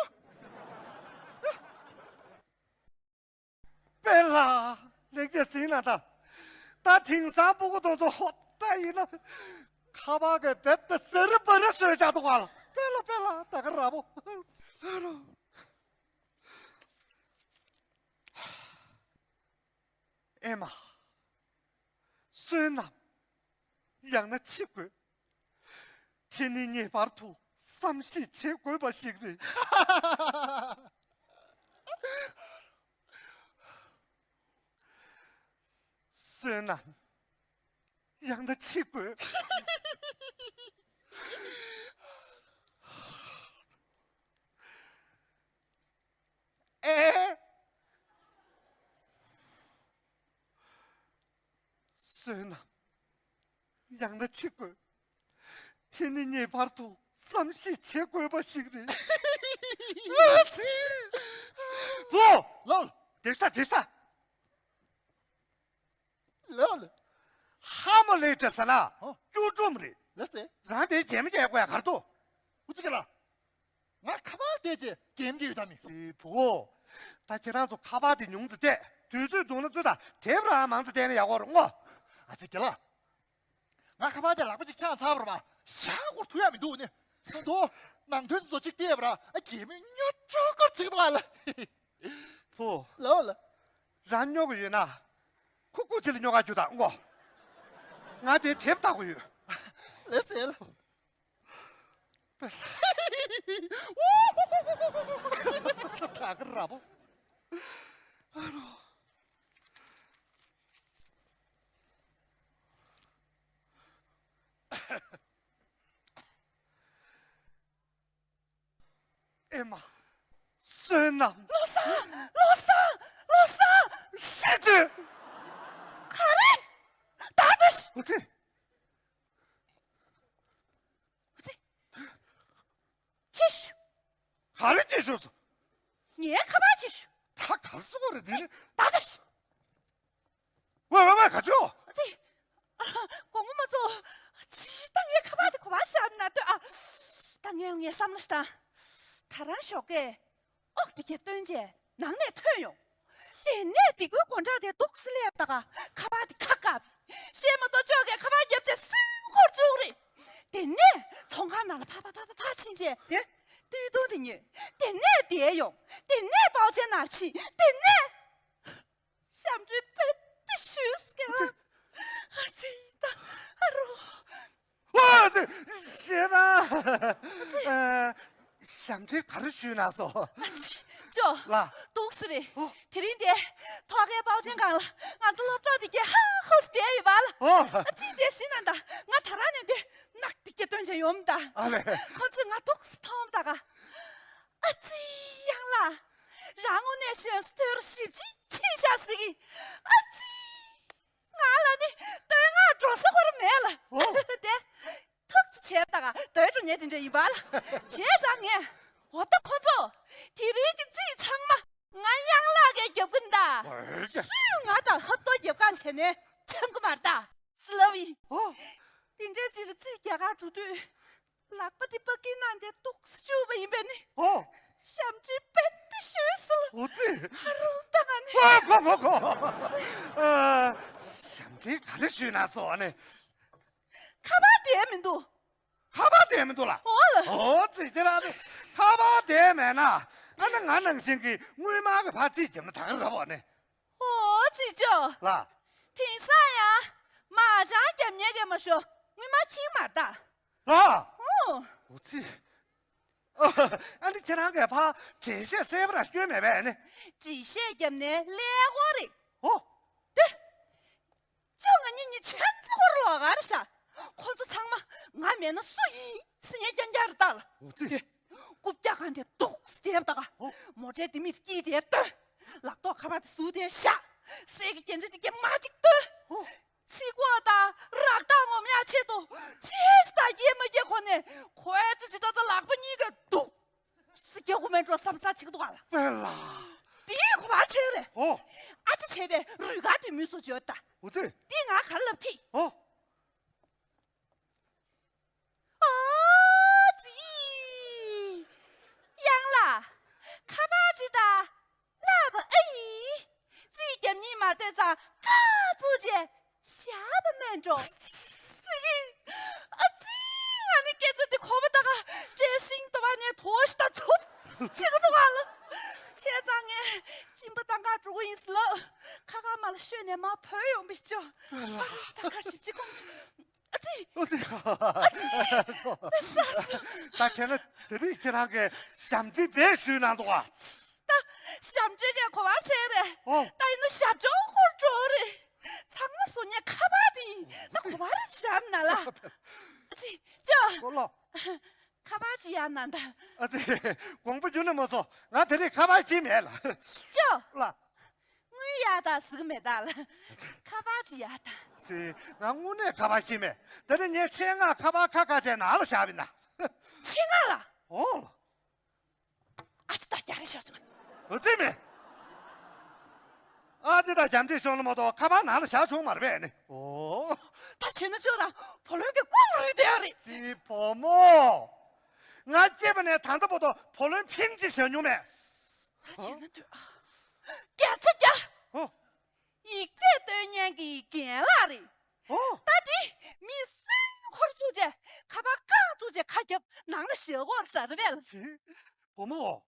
དཔེ་ལ་ལེགས་རྒྱལ་ཟིན་ན་ད། ད་དེང་སང་སྤུ་གུ་དང་ཚོ་ཧོ་ད་ཡིན་ན། ཁ་པར་གི་བེབ་ད་ཟེར་པ་རེ་བཟོས་བཞག་འདུག་ག་ལ། དཔེ་ལ་དཔེ་ལ་ད་ག་ར་བོ། ཨེ་མ། བསོད་ནམས། ཡང་ན་འཆི་དགོས། དེ་ནི་ངེས་པར་དུ་བསམ་གཞིག་བྱེད་དགོས་པ་ཞིག་རེད། བསོད་ནམས། ཡང་ན་འཆི་དགོས། ཨེ། བསོད་ནམས། ཡང་ན་འཆི་དགོས། དེ་ནི་ངེས་པར་དུ་བསམ་གཞིག་བྱེད་དགོས་པ་ཞིག་རེད། བུ། ལོ། དེ་ས་དེ་ས། ལོ་ལོ། ཧ་མ་ལེ་ཏྲ་ས་ལ། ཨོ། སྐྱུར་སྒྲོམ་རེད། ལེ་སེ། རང་དེ་རྒྱན་མི་རྒྱག་དགོས་ཡ་གར་ཏོ། ཨུ་ཙི་ཀ་ལ། ང་ཁ་པར་བལྟས་རྗེས་རྒྱན་གྱི་ཡོད་ད་མི། སི་བུ། ད་ཁྱེད་རང་ཚོ་ཁ་པར་དེ་ཉུང་ཙི་བལྟས། དུས་ཚོད་འདུག་ན་ཚོད་ད་དེབ་རང་མང་ཙི་བལྟས་ན་ཡག་པོ་རེད་ངོ་། ཨ་ཙི་རྒན་ལགས། ང་ཁ་པར་དེ་ལག་པ་གཅིག་འཆང་ཚར་བ་རེད་པ། ཞག་སྐོར་ཐུབ་ཡ་མི་འདུག་ནི། སོང་དོ། ནང་དོན་ཚོ་གཅིག་བལྟས་པ་ར་ཨ་རྒན་མོས་སྨྱོ་སྤྲོ་སྐོར་བྱེད་ཀྱི་འདུག་ཨ་ལ། བུ། ལོ་ལ། རང་སྨྱོ་གི་ཡོད་ན། ཁུ་ཁུ་ཅི་ལ་སྨྱོ་ག་རྒྱུ་དང་ངོ་། ང་དེ་དེབ་ལྟ་དགོས་ཡོད། ལེ་སེལ། ད་ག་ར་བོ། ཨེ་མ། བསོད་ནམས། བློ་བཟང་། བློ་བཟང་། བློ་བཟང་། ཤི་དུས། ག་རེ། ད་དུ་ཤི། ཨུ་ཙི། ཨུ་ཙི། ཁྱེར་ཤོག་ག་རེ་ཁྱེར་ཤོག་སོ། ངའི་ཁ་པར་ཁྱེར་ཤོག་ད་ག་རེ་སོ་རེད་དེ། ད་དུ་ཤི། ཝེ་ཝེ་ཝེ་ག་ཅོ། ཨ་ཙི། ཨ། དགོང་མོ་མ་ཚོ། ཙི་ཏང་ཡེ་ཁ་པར་དེ་གོ་བ་ཤར་ན་ལྟོས་ཨ། ངས་བསམ་བློ་ཞིག་བཏང་། ད་རང་ཞོགས་ཀས་ཨོག་དེ་གས་བཏོན་རྗེས་ནང་ནས་ཐོན་ཡོང་། དེ་ནས་སྡིག་པའི་སྒོ་འགྲམ་དེ་འདུག་སེ་སླེབས་ད་ག་ཁ་པར་དེ་ཁ་བཀབ། བཤད་མ་གཏོགས་ཅོག་གས་ཁ་པར་བརྒྱབ་བྱས་སུས་འཁོར་བཅུག་རེད། དེ་ནས་ཚོང་ཁང་ནང་ལ་ཕར་ཕར་ཕར་ཕར་ཕར་ཕྱིན་རྗེས་དེ་སྟོད་ཐུང་དེ་ཉོས། དེ་ནས་བསྡད་ཡོང་། དེ་ནས་པའོ་ཅན་ནང་ཕྱིན། དེ་ནས། ཞབས་འདྲེན་དཔེ་དེ་ཞུས་ཀྱང་། ཨ་ཙི། ཨ་ཙི་ད། ཨ་རོ། ཨ་ཙི། ཞེ་ན། ཨ། ཞབས་འདྲེན་ག་རེ་ཞུས་ན་སོ། ཨ་ཙི། ཅོ། ལ། འདུག་སེ་རེད། ཨོ། དེ་རིང་དེ་ཐོག་ཁའི་པའོ་ཅན་སྒང་ལ་ང་ཚོ་སློབ་གྲོགས་དེ་གས་ཧ་ཧུ་སེ་བསྡད་ཡོད་པ་ལ། ཨོ། ཨ་ཙི་དེ་ཟིན་ན་ད་ང་ད་རང་ནས་དེ་ནག་དེ་གས་སྟོན་བྱས་ཡོང་ད། ཨ་ལེ། ཁོ་ཚོས་ང་འདུག་སེ་མཐོང་ད་ག་ཨ་ཙི། ཡང་ལ། རང་དངོས་གནས་ཤོད་སུ་ཐོས་རུ་ཞིབ་ཅིང་ཆེ་ཤ་ཟིག་གི། ཨ་ཙི། ང་ལ་ནི་བསྟོད་བསྔགས་འགྲོ་ས་ཁོ་ར་མེད་ལ། ཨོ། དེ། ཐུགས་རྗེ་ཆེ་ད་ག་དོལ་འགྲོ་ཉེ་དེ་འདྲ་ཡིན་པ་ལ། བྱས་ཙང་ངས། འོ་ད་ཁོ་ཚོ། དེ་རིང་གི་རྩིས་ཚང་མ་ང་ཡང་ལག་གིས་རྒྱབ་གི་ད། ཨོ་ཡ། སུས་ང་དང་ཧབ་ཏོ་རྒྱབ་གང་བྱས་ནས་འཆམ་གི་མ་རེད་ད། སི་ལབ་ཡིན། ཨོ། དེ་འདྲའི་ཅིག་ལ་རྩིས་རྒྱག་གར་འགྲོ་དུས། ལག་པ་དེ་པ་ཀི་ནང་དེ་འདུག་སེ་བཅུག་པ་ཡིན་པས་ནི། ཨོ། ཞབས་འདྲེན་དཔེ་དེ་ཞུས་སོང་། ཨོ་ཙི། ཧ་རུ་ད་ང་ནི། ཨོ་གོ་གོ་གོ། ཨ། ཞབས་འདྲེན་ག་རེ་ཞུས་ན་སོ་ཨ་ནི། ཁ་པར་དེ་མི་འདུག་ཁ་པར་དེ་མི་འདུག་ལ། ཨོ་ལ། ཨོ་ཙི་དེ་ར་ནི། ཁ་པར་དེ་མེད་ན། ཨ་ན་ང་ནང་བཞིན་གྱི་དངུལ་སྨར་གྱི་ཕར་རྩིས་རྒྱབ་ན་ད་ག་ར་བ་ནི། ཨོ་ཙི་ཅོ། ལ། དེང་སང་ཡང་མ་ཅང་རྒྱབ་ཉེ་གེ་མ་ཤོ་དངུལ་སྨར་ཁྱིམ་མ་ད། ལ། ཨོ། ཨོ་ཙི། ཨ་ནི་ཁྱེད་རང་གིས་ཕ་འགྲེལ་བཤད་གསལ་པོ་ར་སྐྱོན་མེད་པས་ནི། འགྲེལ་བཤད་བརྒྱབ་ནས་ཀླད་ཀོར་རེད། ཨོ། དེ། ཅོ་ང་གཉིས་གཉིས་ཆོན་ཙི་ཀོར་ལོག་ག་རེ་ཤ། ཁོ་ཚོ་ཚང་མ་ང་མེད་ན་སུ་ཡིན་སི་ཉེ་རྐྱང་རྐྱང་རེད་ད་ལ། ཨོ་ཙི། རྐུབ་བཀྱག་གང་དེ་འདུག་སེ་བསྡད་ད་ག་ཨོ། མོ་ཊའི་ལྡེ་མིག་དེ་དཀྱིལ་དེ་བཏོན། ལག་ཐོག་ཁ་པར་དེ་ཟུར་དེ་བཞག་གསེར་གྱི་རྒྱན་ཆ་དེ་གས་མ་གཅིག་བཏོན། ཨོ། ཚིག་གོ་དང་རག་ཐག་ངོམ་ཡག་ཆེད་དུ་ཚེ་ཞིག་དང་སྐྱེལ་མ་སྐྱེལ་ཁོ་ནས་ཁོའི་ཚེ་ཞིག་ད་ལྟ་ལག་པ་གཉིས་ཀ་འདུག་སེ་སྐྱེལ་དགོས་མེད་འགྲོ་བསམ་ས་ཆིག་འདུག་ག་ལ། པེ་ལ། དེའི་གོ་བ་ཚེ་རེད། ཨོ། ཨ་ཅེ་བྱས་པའི་རུས་ག་དེ་མུས་སུ་བརྗོད་ད། ཨོ་ཙི། འདི་ང་ག་ལབ་ཐི། ཨོ། ཨོ་ཙི། ཡང་ལ། ཁ་པར་ཅི་ད། ལག་པ་ཨེ་ཡིན། རྩིས་རྒྱབ་ཉིན་མ་ལྟོས་ཙང་ཁ་བཙུགས་རྗེས་བཞག་པ་མེད་འགྲོ། སི་ཨ་ཙི། ང་ནི་སྐད་ཆ་དེ་གོ་བ་ད་ག་བྲེལ་ཟིང་དོ་བ་ནས་དོ་ཞིག་ད་ཚུབ་ཆི་གི་འདུག་ག་ལ། བྱས་ཙང་ངས་གཅིན་པ་བཏང་ག་འགྲོ་གི་ཡིན་ཟེར་ལབ། ཁ་ཁ་མ་ལ་ཤོད་ནས་མ་བོས་ཡོང་པའི་ཅོ། ད་ཁ་ཞིབ་ཅིག་གོམས་བྱུང་། ཨ་ཙི། ཨ་ཙི། ཨ་ཙི། ད་བྱས་ན་དེ་རིང་ཁྱེད་རང་གིས་ཞབས་འདྲེན་བེད་ཞུས་གནང་འདུག་ག་ད་ཞབས་འདྲེན་གྱི་གོ་བ་ཚད་རེད། ཨོ། ད་ཡིན་ན་ཞབས་བྲོ་འཁོར་འགྲོ་རེད། ཚང་མ་བཟོ་ཉེས་ཁ་པར་དེ་ཡིན། ད་གོ་བ་རེ་ཞབས་ན་ལ། ཨ་ཙི། ཅོ། ཨོ་ལོ། ཁ་པར་ཅི་ཡང་ན་ད། ཨ་ཙི། དགོངས་པ་རྒྱུན་ནས་མ་སོང་། ང་དེ་རིང་ཁ་པར་ཁྱེར་མེད་ལ། ཅོ། ལ། དངུལ་ཡག་ད་ཟིག་མེད་ད་ལ། ཁ་པར་ཅི་ཡག་ད། ཙི། ང་དངོས་གནས་ཁ་པར་ཁྱེར་མེད། དེ་ནས་ངས་ཆེད་མངགས་ཁ་པར་ཁ་ཁ་བྱས་ནང་ལ་བཞག་པ་ཡིན་ད། ཆེད་མངགས་ལ། ཨོ། ཨ་ཅེ་ད་རྒྱ་རི་ཤོར་བྱུང་། ཨོ་ཙི་མེད། ཨ་ཅེ་ད་རྒྱ་འདྲེ་ཤོར་ལ་མ་གཏོགས་ཁ་པར་ནང་ལ་བཞག་བྱུང་མ་རེད་པས་ནི། ཨོ། ད་བྱས་ན་ཁྱོད་རང་བུ་ལོན་གྱི་ལྐུགས་རུས་བསྡད་ཡོད་རེད། ཙི་བུ་མོ། ང་སྐྱེས་པ་ནས་ད་ལྟ་བར་དུ་བུ་ལོན་ཕིང་གཅིག་བཞག་མྱོང་མེད། ད་བྱས་ན་དུས། བརྒྱ་ཆ་བརྒྱ། ཨོ། ཡིག་ཚད་སྟོན་མཁན་གྱི་རྒན་ལགས་རེད། ཨོ། ད་དེ་མི་སུས་འཁོར་བཅུག་རྗེས་ཁ་པར་བཀག་བཙུགས་རྗེས་ཁ་རྒྱབ་ནང་ལ་བཞག་གོ་ཟེར་བས། བུ་མོ།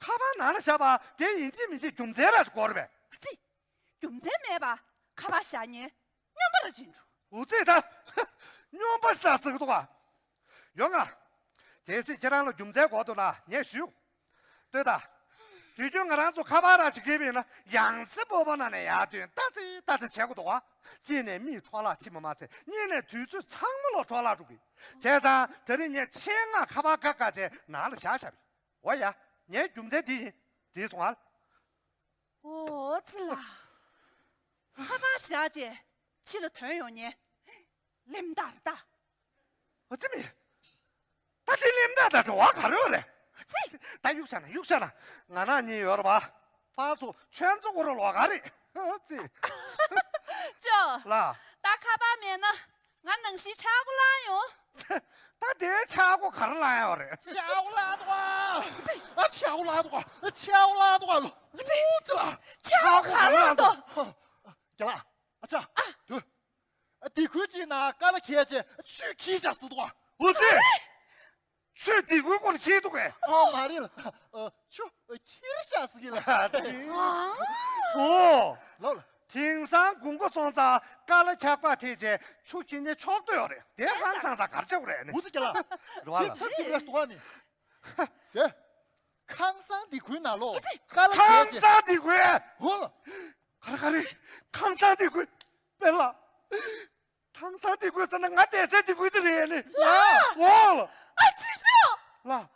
ཁ་པར་ནང་ལ་བཞག་པ་དེ་ཡིན་གཅིག་མིན་གཅིག་རྒྱུ་མཚན་ར་ཞིག་དགོས་རེད་པས། ཨ་ཙི། རྒྱུ་མཚན་མེད་པ་ཁ་པར་བཞག་ཉེན་སྨྱོན་པ་ར་ཅིག་འགྲོ། ཨུ་ཙི་ད། སྨྱོན་པ་ཞིག་ལ་ཟེར་གི་འདུག་ག་ཡོང་ང་། གལ་སྲིད་ཁྱེད་རང་ལ་རྒྱུ་མཚན་དགོས་འདུག་ན་ངས་ཞུ། ལྟོས་དང་། དུས་རྒྱུན་ང་རང་ཚོ་ཁ་པར་ར་ཞིག་འཁྱེར་བ་ཡིན་ན་ཡང་སེ་སྤོ་བོ་ནང་ནས་ཡར་ཐོན་ལྟ་ཙི་ལྟ་ཙི་བྱེད་དགོས་འདུག་ག་གཅིག་ནས་མིའི་འཕྲོ་བརླག་ཕྱིན་པ་མ་ཚད་གཉིས་ནས་དུས་ཚོད་ཚང་མ་ལོག་འཕྲོ་བརླག་འགྲོ་གི། བྱས་ཙང་དེ་རིང་ངས་ཆེད་མངགས་ཁ་པར་ཁ་བཀག་བྱས་ནང་ལ་བཞག་བཞག་པ་ཡིན། འོ་ཡ། ངའི་རྒྱུ་མཚན་འདི་ཡིན། འགྲིག་སོང་ཨ། ཨོ་ཙི་ལ། ཁ་པར་བཞག་རྗེས་ཕྱི་ལ་ཐོན་ཡོང་ཉེན། ལེམ་ད་རེད་ད། ཨ་ཙི་མི། ད་དེ་ལེམ་ད་དང་འབྲེལ་བ་ག་རེ་ཡོད་རེད། ཨ་ཙི། ད་གཡུག་བཞག་ན་གཡུག་བཞག་ན། ང་ནག་གཉིས་ཡོད་རེད་པ། ཕར་ཚུར་ཆོན་ཙི་ཀོ་ར་ལོག་ག་རེད། ཨ་ཙི། ཅོ། ལ། ད་ཁ་པར་མེད་ན་ང་ནང་བཞིན་ཆག་སྒོ་ལངས་ཡོང་། ད་དེའི་ཆག་སྒོ་ག་རེ་ལངས་ཡོད་རེད། ཆག་སྒོ་ལངས་འདུག་ཨ། ཨ་ཆག་སྒོ་ལངས་འདུག་ཨ། ཆག་སྒོ་ལངས་འདུག་ཨ་ལོ། ཨུ་ཙི་ལ། ཆག་སྒོ་ག་རེ་ལངས་འདུག་རྒན་ལགས། ཨ་ཅག་ཨ། དེ། ཨ་དེ་ཁུལ་གཅིག་ན་ཀ་ལ་ཁྱེར་བྱས་ཆུ་ཁྱེར་བཞག་ཟེར་འདུག་ཨ། ཨུ་ཙི། ཆུ་དེ་ཁུལ་སྐོར་ཤེས་འདུག་གས། ཨ་མ་རེད་ལ། ཨ་ཆུ་ཁྱེར་བཞག་ཟེར་གི་ལ། ཨོ། ལོ་ལ། དེང་སང་དགུན་ཁ་སོང་ཙང་ཀ་ལ་འཁྱག་པ་ཐེག་བྱས་ཆུ་ཁྱེར་ནས་ཆོག་ཏུ་ཡོད་རེད། དེ་ཧང་སང་ས་གར་ཆོག་རེད་ནི། ཨུ་ཙི་རྒན་ལགས། རེད་བ་ལ། དེ་ཚབ་ཅིག་རེད་འདུག་ཨ་ནི། དེ། ཁང་བཟང་དེ་ཁུལ་ན་ལོ། ཨུ་ཙི། ཀ་ལ་ཁང་ཁྱེར་བྱས། བཟང་དེ་ཁུལ། ཧོ་ལ། ག་རེ་ག་རེ། ཁང་བཟང་དེ་ཁུལ། དཔེ་ལ། ཁང་བཟང་དེ་ཁུལ་ཟེར་ན་ང་བསྡད་སའི་དེ་ཁུལ་དེ་རེད་ནི། ལ། འོ་ལ། ཨ་ཙི་ཤོ། ལ། ང་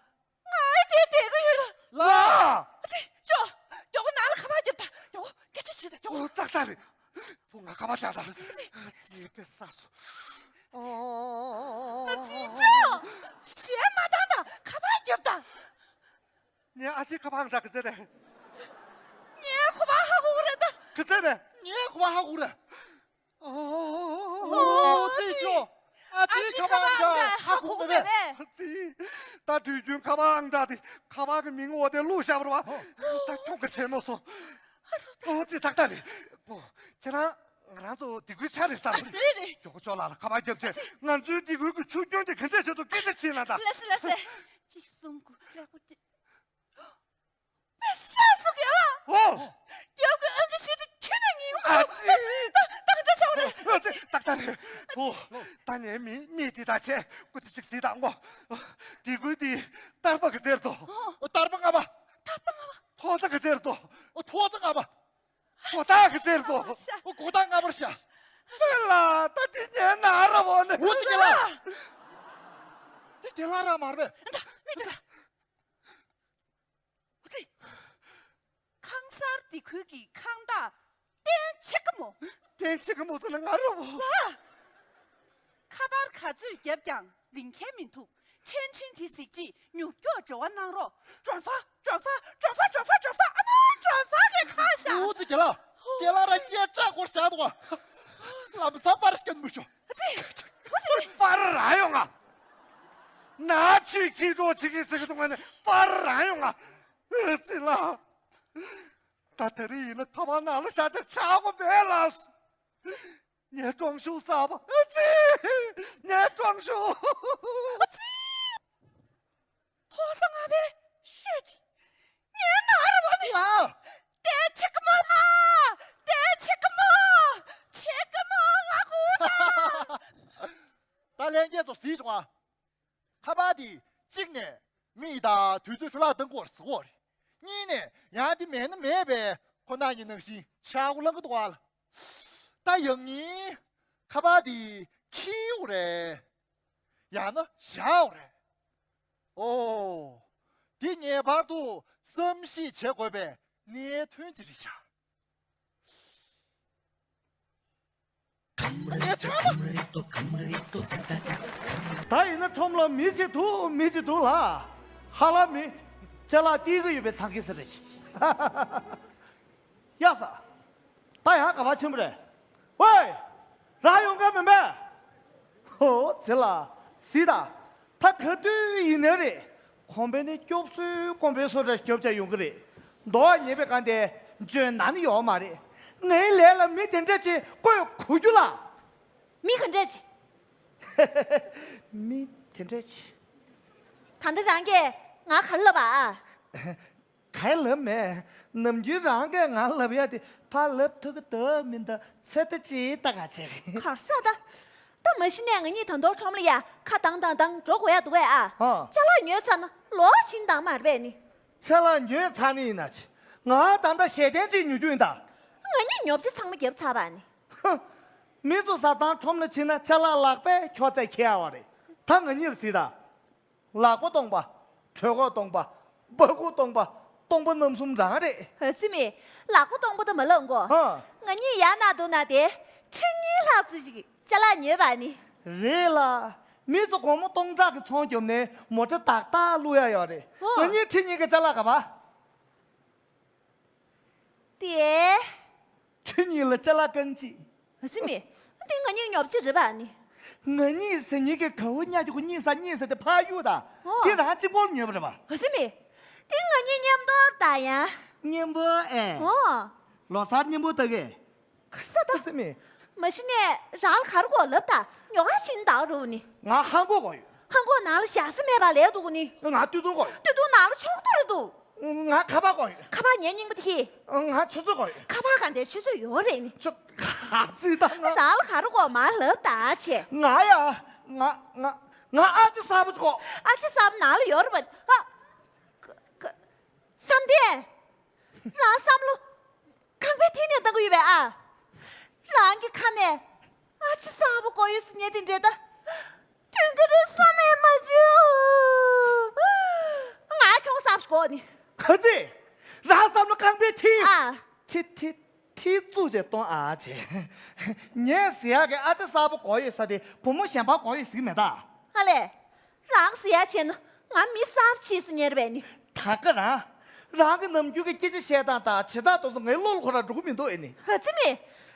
ཨེ་བསྡད་བསྡད་གི་ཡོད་ལ། ལ། ཨ་ཙི་ཤོ། མགྱོགས་པོ་ནང་ལ་ཁ་པར་རྒྱབ་ད། མགྱོགས་པོ་སྐད་ཆ་དྲིས་ད་མགྱོགས་པོ། འོ་ཙག་ཙག་རེད། བུ་ང་ཁ་པར་བཞག་ད། ཨ་ཙི་དཔེ་ས་སོ། ཨ་ཙི་ཤོ། གཞས་མ་བཏང་ད་ཁ་པར་རྒྱབ་ད། ངའི་ཨ་ཅེའི་ཁ་པར་ཨང་གྲངས་ག་ཚད་རེད། ངའི་ཁ་པར་ཧ་གོ་གི་རེད་ད། ག་ཚད་རེད། ངའི་ཁ་པར་ཧ་གོ་གི་རེད། ཨོ་ཙི་ཅོ། ཨ་ཅེའི་ཁ་པར་ཨང་གྲངས་ཧ་གོ་གི་མེད་པས། ཨ་ཙི། ད་དུས་རྒྱུན་ཁ་པར་ཨང་གྲངས་དེ་ཁ་པར་གི་མིང་འོག་དེ་བླུགས་བཞག་པ་རེད་བ། ད་ཁྱོད་ཀྱི་ཁྲེལ་མོ་སོང་། ཨོ་ཙི་ཏག་ཏག་རེད། ཁྱེད་རང་ང་རང་ཚོ་སྡེ་ཁུལ་ཆ་རེད་བསམ། རེད་རེད། མགྱོགས་པོ་ཅོ་ལགས་ལ་ཁ་པར་རྒྱབ་བྱས་ང་ཚོའི་སྡེ་ཁུལ་གྱི་ཆུ་རྒྱུན་དེ་ག་འདྲས་བྱེད་དུ་སྐད་ཆ་བྱེད་ན་ད། ལགས་སེ་ལགས་སེ། གཅིག་གསུམ་དགུ་ལེགས་པོ་བརྒྱད། དཔེ་ས་སུ་ག་ལ། ཨོ། རྒྱབ་ཀྱི་ཨང་ཀི་ཤུ་དེ་ཁྱོད་ནས་ངེས་ཨ་ཙི། ད་ད་ག་འདྲ་བྱ་བ་རེད། ཨ་ཙི་ཏག་ཏག་རེད། བུ། ད་ངའི་མི་མི་དེ་དག་བྱས་སྐུ་ཚེ་གཅིག་གཟིགས་དང་ངོ་། སྡེ་ཁུལ་དེ་ཏར་པ་ག་ཚད་རེད་དོ། ཨོ་ཏར་པ་ལྔ་པ། ཏར་པ་ལྔ་པ། ཐོག་ས་ག་ཚད་རེད་དོ། ཨོ་ཐོག་ས་ལྔ་པ། སྒོ་ཐག་གི་རྩེར་དོ། ཨོ་སྒོ་ཐག་ལྔ་པར་བཞག་དེ་ལ་ད་དེ་ཉན་ན་ར་བོ་ནི། འོ་ཙི་རྒན་ལགས། དེ་རྒན་ལགས་རང་མ་རེད་པས། ད་མི་དེ་ལ། འོ་ཙི། ཁང་གསར་འདི་ཁུལ་གྱི་ཁང་བདག་བསྟན་ཆེ་ཀ་མོ། བསྟན་ཆེ་ཀ་མོ་ཟེར་ན་ང་ར་བོ། ལ། ཁ་པར་ག་ཚོད་བརྒྱབ་ཀྱང་ལེན་མཁན་མི་འདུག་ཕྲན་ཕྲན་དེ་གཟིགས་རྗེས་མྱུར་མགྱོགས་འབྲེལ་བ་གནང་རོགས། ཀྲོན་ཧྥ། ཀྲོན་ཧྥ། ཀྲོན་ཧྥ། ཀྲོན་ཧྥ། ཀྲོན་ཧྥ། ཨ་མ། ཀྲོན་ཧྥ་གི་ཁ་ཤ། འུ་ཙི་རྒན་ལགས། རྒན་ལགས་རང་སྐད་གྲགས་སྐོར་བཞག་འདུག་བ། ལམ་སང་པར་ཞིག་མི་ཤོ། ཨ་ཙི། ཨ་ཙི། པར་རང་ཡོང་ང་། ན་ཆུ་ཁྱི་གྲོགས་ཆི་གི་ཟིག་གི་དུང་ནས་པར་རང་ཡོང་ང་། ཨ་ཙི་ལ། ད་དེ་རིང་ཡིན་ན་ཁ་པར་ནང་ལ་བཞག་ཆ་ཆག་གོ་མེད་ལགས། ངའི་ཀྲོང་ཤུ་གསར་པ། ཨ་ཙི། ངའི་ཀྲོང་ཤུ། ཨ་ཙི། ཐོག་ས་ལྔ་པའི་ཤོད་དེ། ངའི་ནང་ར་བ་དེ། ལ། དེ་ཆེ་ཀ་མོ། དེ་ཆེ་ཀ་མོ། ཆེ་ཀ་མོ་ང་གོ་ད། ད་ལན་རྒྱས་ཚོ་གཟིགས་བྱུང་ཨ། ཁ་པར་དེ་གཅིག་ནས་མི་ཡི་ད་དུས་ཚོད་འཕྲོ་བརླག་གཏང་གི་ཡོད་རེད་ཟེར་གི་ཡོད་རེད། གཉིས་ནས་ཡང་དེ་མེད་ན་མེད་པའི་ཁོ་ན་ཉིན་ནང་བཞིན་ཆག་སྒོ་ལངས་གི་འདུག་ཨ་ལ། ད་ཡང་ནི་ཁ་པར་དེ་འཁྱེར་ཡོད་རེད། ཡང་ན་བཞག་ཡོད་རེད། ཨོ། འདི་ངེས་པར་དུ་བསམ་གཞིག་བྱེད་དགོས་པའི་གནད་དོན་ཅིག་རེད་ཤག་ད་ཡིན་ན་ཁྲོམ་ལ་མི་གཅིག་འདུག་མི་གཅིག་འདུག་ལ། ཧ་ལམ་མི་ཅ་ལག་སྟེར་གི་ཡོད་པའི་ཚང་གི་ཟེར་རེད། ཡག་ས། ད་ཡང་ག་པར་ཕྱིན་པ་རེད། ཝེ། རང་ཡོང་ག་མིན་པས། ཧོ་ཙི་ལ། གཟིགས་དང་། ད་ག་དུས་ཡིན་ནའི་རེད། ཁོམ་པའི་ནི་སྐྱོབ་གསོའི་དཀོན་པའི་སོ་འདྲ་སྐྱོབ་བྱ་ཡོང་གི་རེད། མདོ་བ་ཉེས་པའི་སྒང་དེ་འཇོན་ན་ནི་ཡོད་མ་རེད། ངའི་ལས་ལ་མི་དེ་འདྲ་ཅིག་བསྐོས་དགོས་རྒྱུ་ལ། མི་ག་འདྲ་ཅིག་མི་དེ་འདྲ་ཅིག་ད་ལྟ་རང་གིས་ང་ག་རེ་ལབ་པ། ག་ལབ་མེད། ནམ་རྒྱུན་རང་གིས་ང་ལབ་ཡ་དེ་ཕར་ལབ་ཐུབ་ཀྱི་འདུག་མི་འདུག་ཚོད་ལྟ་ཅིག་ལྟ་ག་བྱས་རེད། གར་ས་ད། ད་མ་གཞི་ནས་ང་གཉིས་ད་དུང་ཁྲོམ་ལ་ཡ་ཁ་བཏང་བཏང་བཏང་འགྲོ་དགོས་ཡ་འདུག་གས་ཨ། ཨ། ཅ་ལག་ཉོས་ཚར་ན་ལོག་ཕྱིན་བཏང་མ་རེད་པས་ནི། ཅ་ལག་ཉོས་ཚར་ནི་ཡིན་ན་ཅི། ང་ད་ལྟ་ཞལ་ཏེན་ཅིག་ཉོ་རྒྱུ་ཡིན་ད། ང་གཉིས་ཉོ་ཆ་ཚང་མ་བརྒྱབ་ཚར་བ་ནི། ཧ། མི་ཚོ་བཟའ་ཚང་ཁྲོམ་ལ་ཕྱིན་ན་ཅ་ལག་ལག་པས་ཁྱོག་ཙམ་འཁྱེར་ཡ་བ་རེད། ད་ང་གཉིས་ལ་གཟིགས་དང་། ལག་པ་སྟོང་པ། གྲོད་ཁོག་སྟོང་པ། སྦ་ཁུག་སྟོང་པ། སྟོང་པ་རྣམ་གསུམ་རང་རེད། ཨ་ཙི་མི། ལག་པ་སྟོང་པ་དེ་མ་ལབ་གོ། ཧ། ང་གཉིས་ཡར་ན་འདུག་ན་དེ། ཁྲི་གཉིས་ལྷག་ཙམ་ཞིག་ཅ་ལག་ཉོས་པ་ནི། རེད་ལ། མི་ཚོ་སྒོར་མོ་སྟོང་ཕྲག་གི་ཚོང་རྒྱབ་ནས་མོ་ཊ་ཏག་ཏག་བླུག་ཡ་ཡོད་རེད། ཨོ། ང་གཉིས་ཁྲི་གཉིས་ཀྱི་ཅ་ལག་ག་པ། དེ། ཁྲི་གཉིས་ལ་ཅ་ལག་རྐང་གཅིག་ཨ་ཙི་མི། འདི་ང་གཉིས་ཉོ་ཆ་རེད་པ་ནི། ང་གཉིས་ཟེར་མཁན་གྱི་ག་བུ་ཉག་གཅིག་གུ་གཉིས་ས་གཉིས་ས་དེ་ཕར་གཡུག་དང་། ཨོ། དེ་རང་གཅིག་པོར་ཉོས་པ་རེད་པ། ཨ་ཙི་མི། དེ་ང་གཉིས་མཉམ་དུ་ད་ཡ། མཉམ་པོ་ཨེ། ཨོ། ལོ་གསར་མཉམ་པོ་ད་གས། གར་ས་ད། ཨ་ཙི་མི། མ་གཞི་ནས་རང་ལ་ག་རེ་དགོས་ལབ་ད། ཉོ་ག་ཕྱིན་ད་རུ་ནི། ང་ཧང་གོ་དགོས་ཡོད། ཧང་གོ་ནང་ལ་བཞག་ས་མེད་པ་ལས་འདུག་ནི། ང་སྟོད་ཐུང་དགོས་ཡོད། སྟོད་ཐུང་ནང་ལ་ཕྱོགས་མདོག་རེད་འདུག། ང་ཁ་པར་དགོས་ཡོད། ཁ་པར་ངའི་རྙིང་པ་དེ་ཁྱེར། ང་ཆུ་ཚོད་དགོས་ཡོད། ཁ་པར་གང་དེར་ཆུ་ཚོད་ཡོད་རེད་ནི། ཆུ། ག་ཚོད་ད་ང་། རང་ལ་ག་རེ་དགོས་མ་ལབ་ད་བྱས། ང་ཡ། ང་ང་ང་ཨ་ཅེ་གསར་པ་ཅིག་དགོས། ཨ་ཅེ་གསར་པ་ནང་ལ་ཡོད་རེད་པ། ཨ། ཀ་ཀ་བསམ་གཏན། རང་བསམ་བློ། ཁང་པའི་མཐིལ་ནས་བཏང་གི་ཡོད་པས་ཨ། རང་གི་ཁ་ནས་ཨ་ཅེ་གསར་པ་དགོས་ཡོད་ཟེར་མཁན་དེ་འདྲས་ད། དོན་གྱི་རེད་བསམ་མེད་མ་བྱེད། ང་ཁྱོད་གསར་པ་ཞིག་དགོས་ནི། ག་ཚོད། རང་བསམ་བློ་ཁང་པའི་མཐིལ། ཨ། མཐིལ་མཐིལ་མཐིལ་བཙུགས་བྱས་གཏོང་ཨ་བྱས། ངས་ཟེར་ཡག་གི་ཨ་ཅེ་གསར་པ་དགོས་ཡོད་ས་དེ་བུ་མོ་གཞན་པ་དགོས་ཡོད་ཟེར་གི་མེད་ད། ཨ་ལས། རང་ཟེར་ཡ་བྱས་ན་ང་མི་གསར་པ་ཆགས་སོང་ཟེར་མཁན་རེད་པས་ནི། ད་ག་རང་། རང་གི་ནམ་རྒྱུན་གྱི་སྐད་ཆ་བཤད་སྟངས་དང་བྱེད་སྟངས་དེ་ཚོ་ངའི་བློ་ལ་ཁོ་རང་འགྲོ་གི་མི་འདུག་ཨེ་ནི། ཨ་ཙི་མི།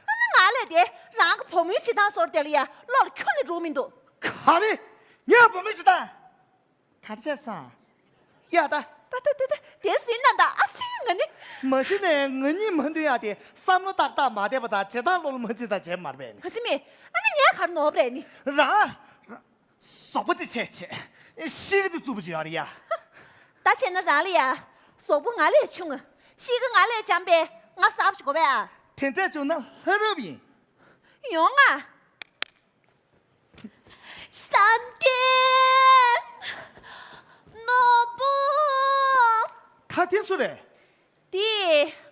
ཨ་ནི་ང་ལས་དེ་རང་གི་བུ་མོའི་བྱེད་སྟངས་སོར་དེ་ལ་ཡ་བློ་ལ་ཁྱོན་ནས་འགྲོ་གི་མི་འདུག། ག་རེ། ངའི་བུ་མོའི་བྱེད་སྟངས། ག་རེ་བྱས་སོང་། ཡ་ད། ད་ད་ད་ད་དེ་ཟིན་ན་ད་ཨ་སི་ང་ནི། མ་གཞི་ནས་ང་གཉིས་མ་འདུན་ཡ་དེ་བསམ་བློ་ཏག་ཏག་མ་བསྡད་པ་དང་བྱེད་སྟངས་བློ་ལ་མ་འཛིན་ད་བྱས་མ་རེད་པས་ནི། ཨ་ཙི་མི། ཨ་ནི་ངས་ག་རེ་ནོར་བ་རེད་ནི། རང་། ཟོག་པོ་དེ་བྱས་བྱས། གཤིས་ཀ་དེ་རྩུབ་པོ་ཅིག་ཡོད་རེད་ཡ། ད་བྱས་ན་རང་ལ་ཡ། ཟོག་པོ་ང་ལས་ཆུང་། གཤིས་ཀ་ང་ལས་འཇམ་པས་ང་གསར་པ་ཞིག་དགོས་པས་ཨ། དེ་འདྲས་བྱུང་ན་ཧ་རབ་ཡིན། ཡོང་ང་། བསམ་གཏན། ནོར་བུ། ད་དེ་སུ་རེད། དེ་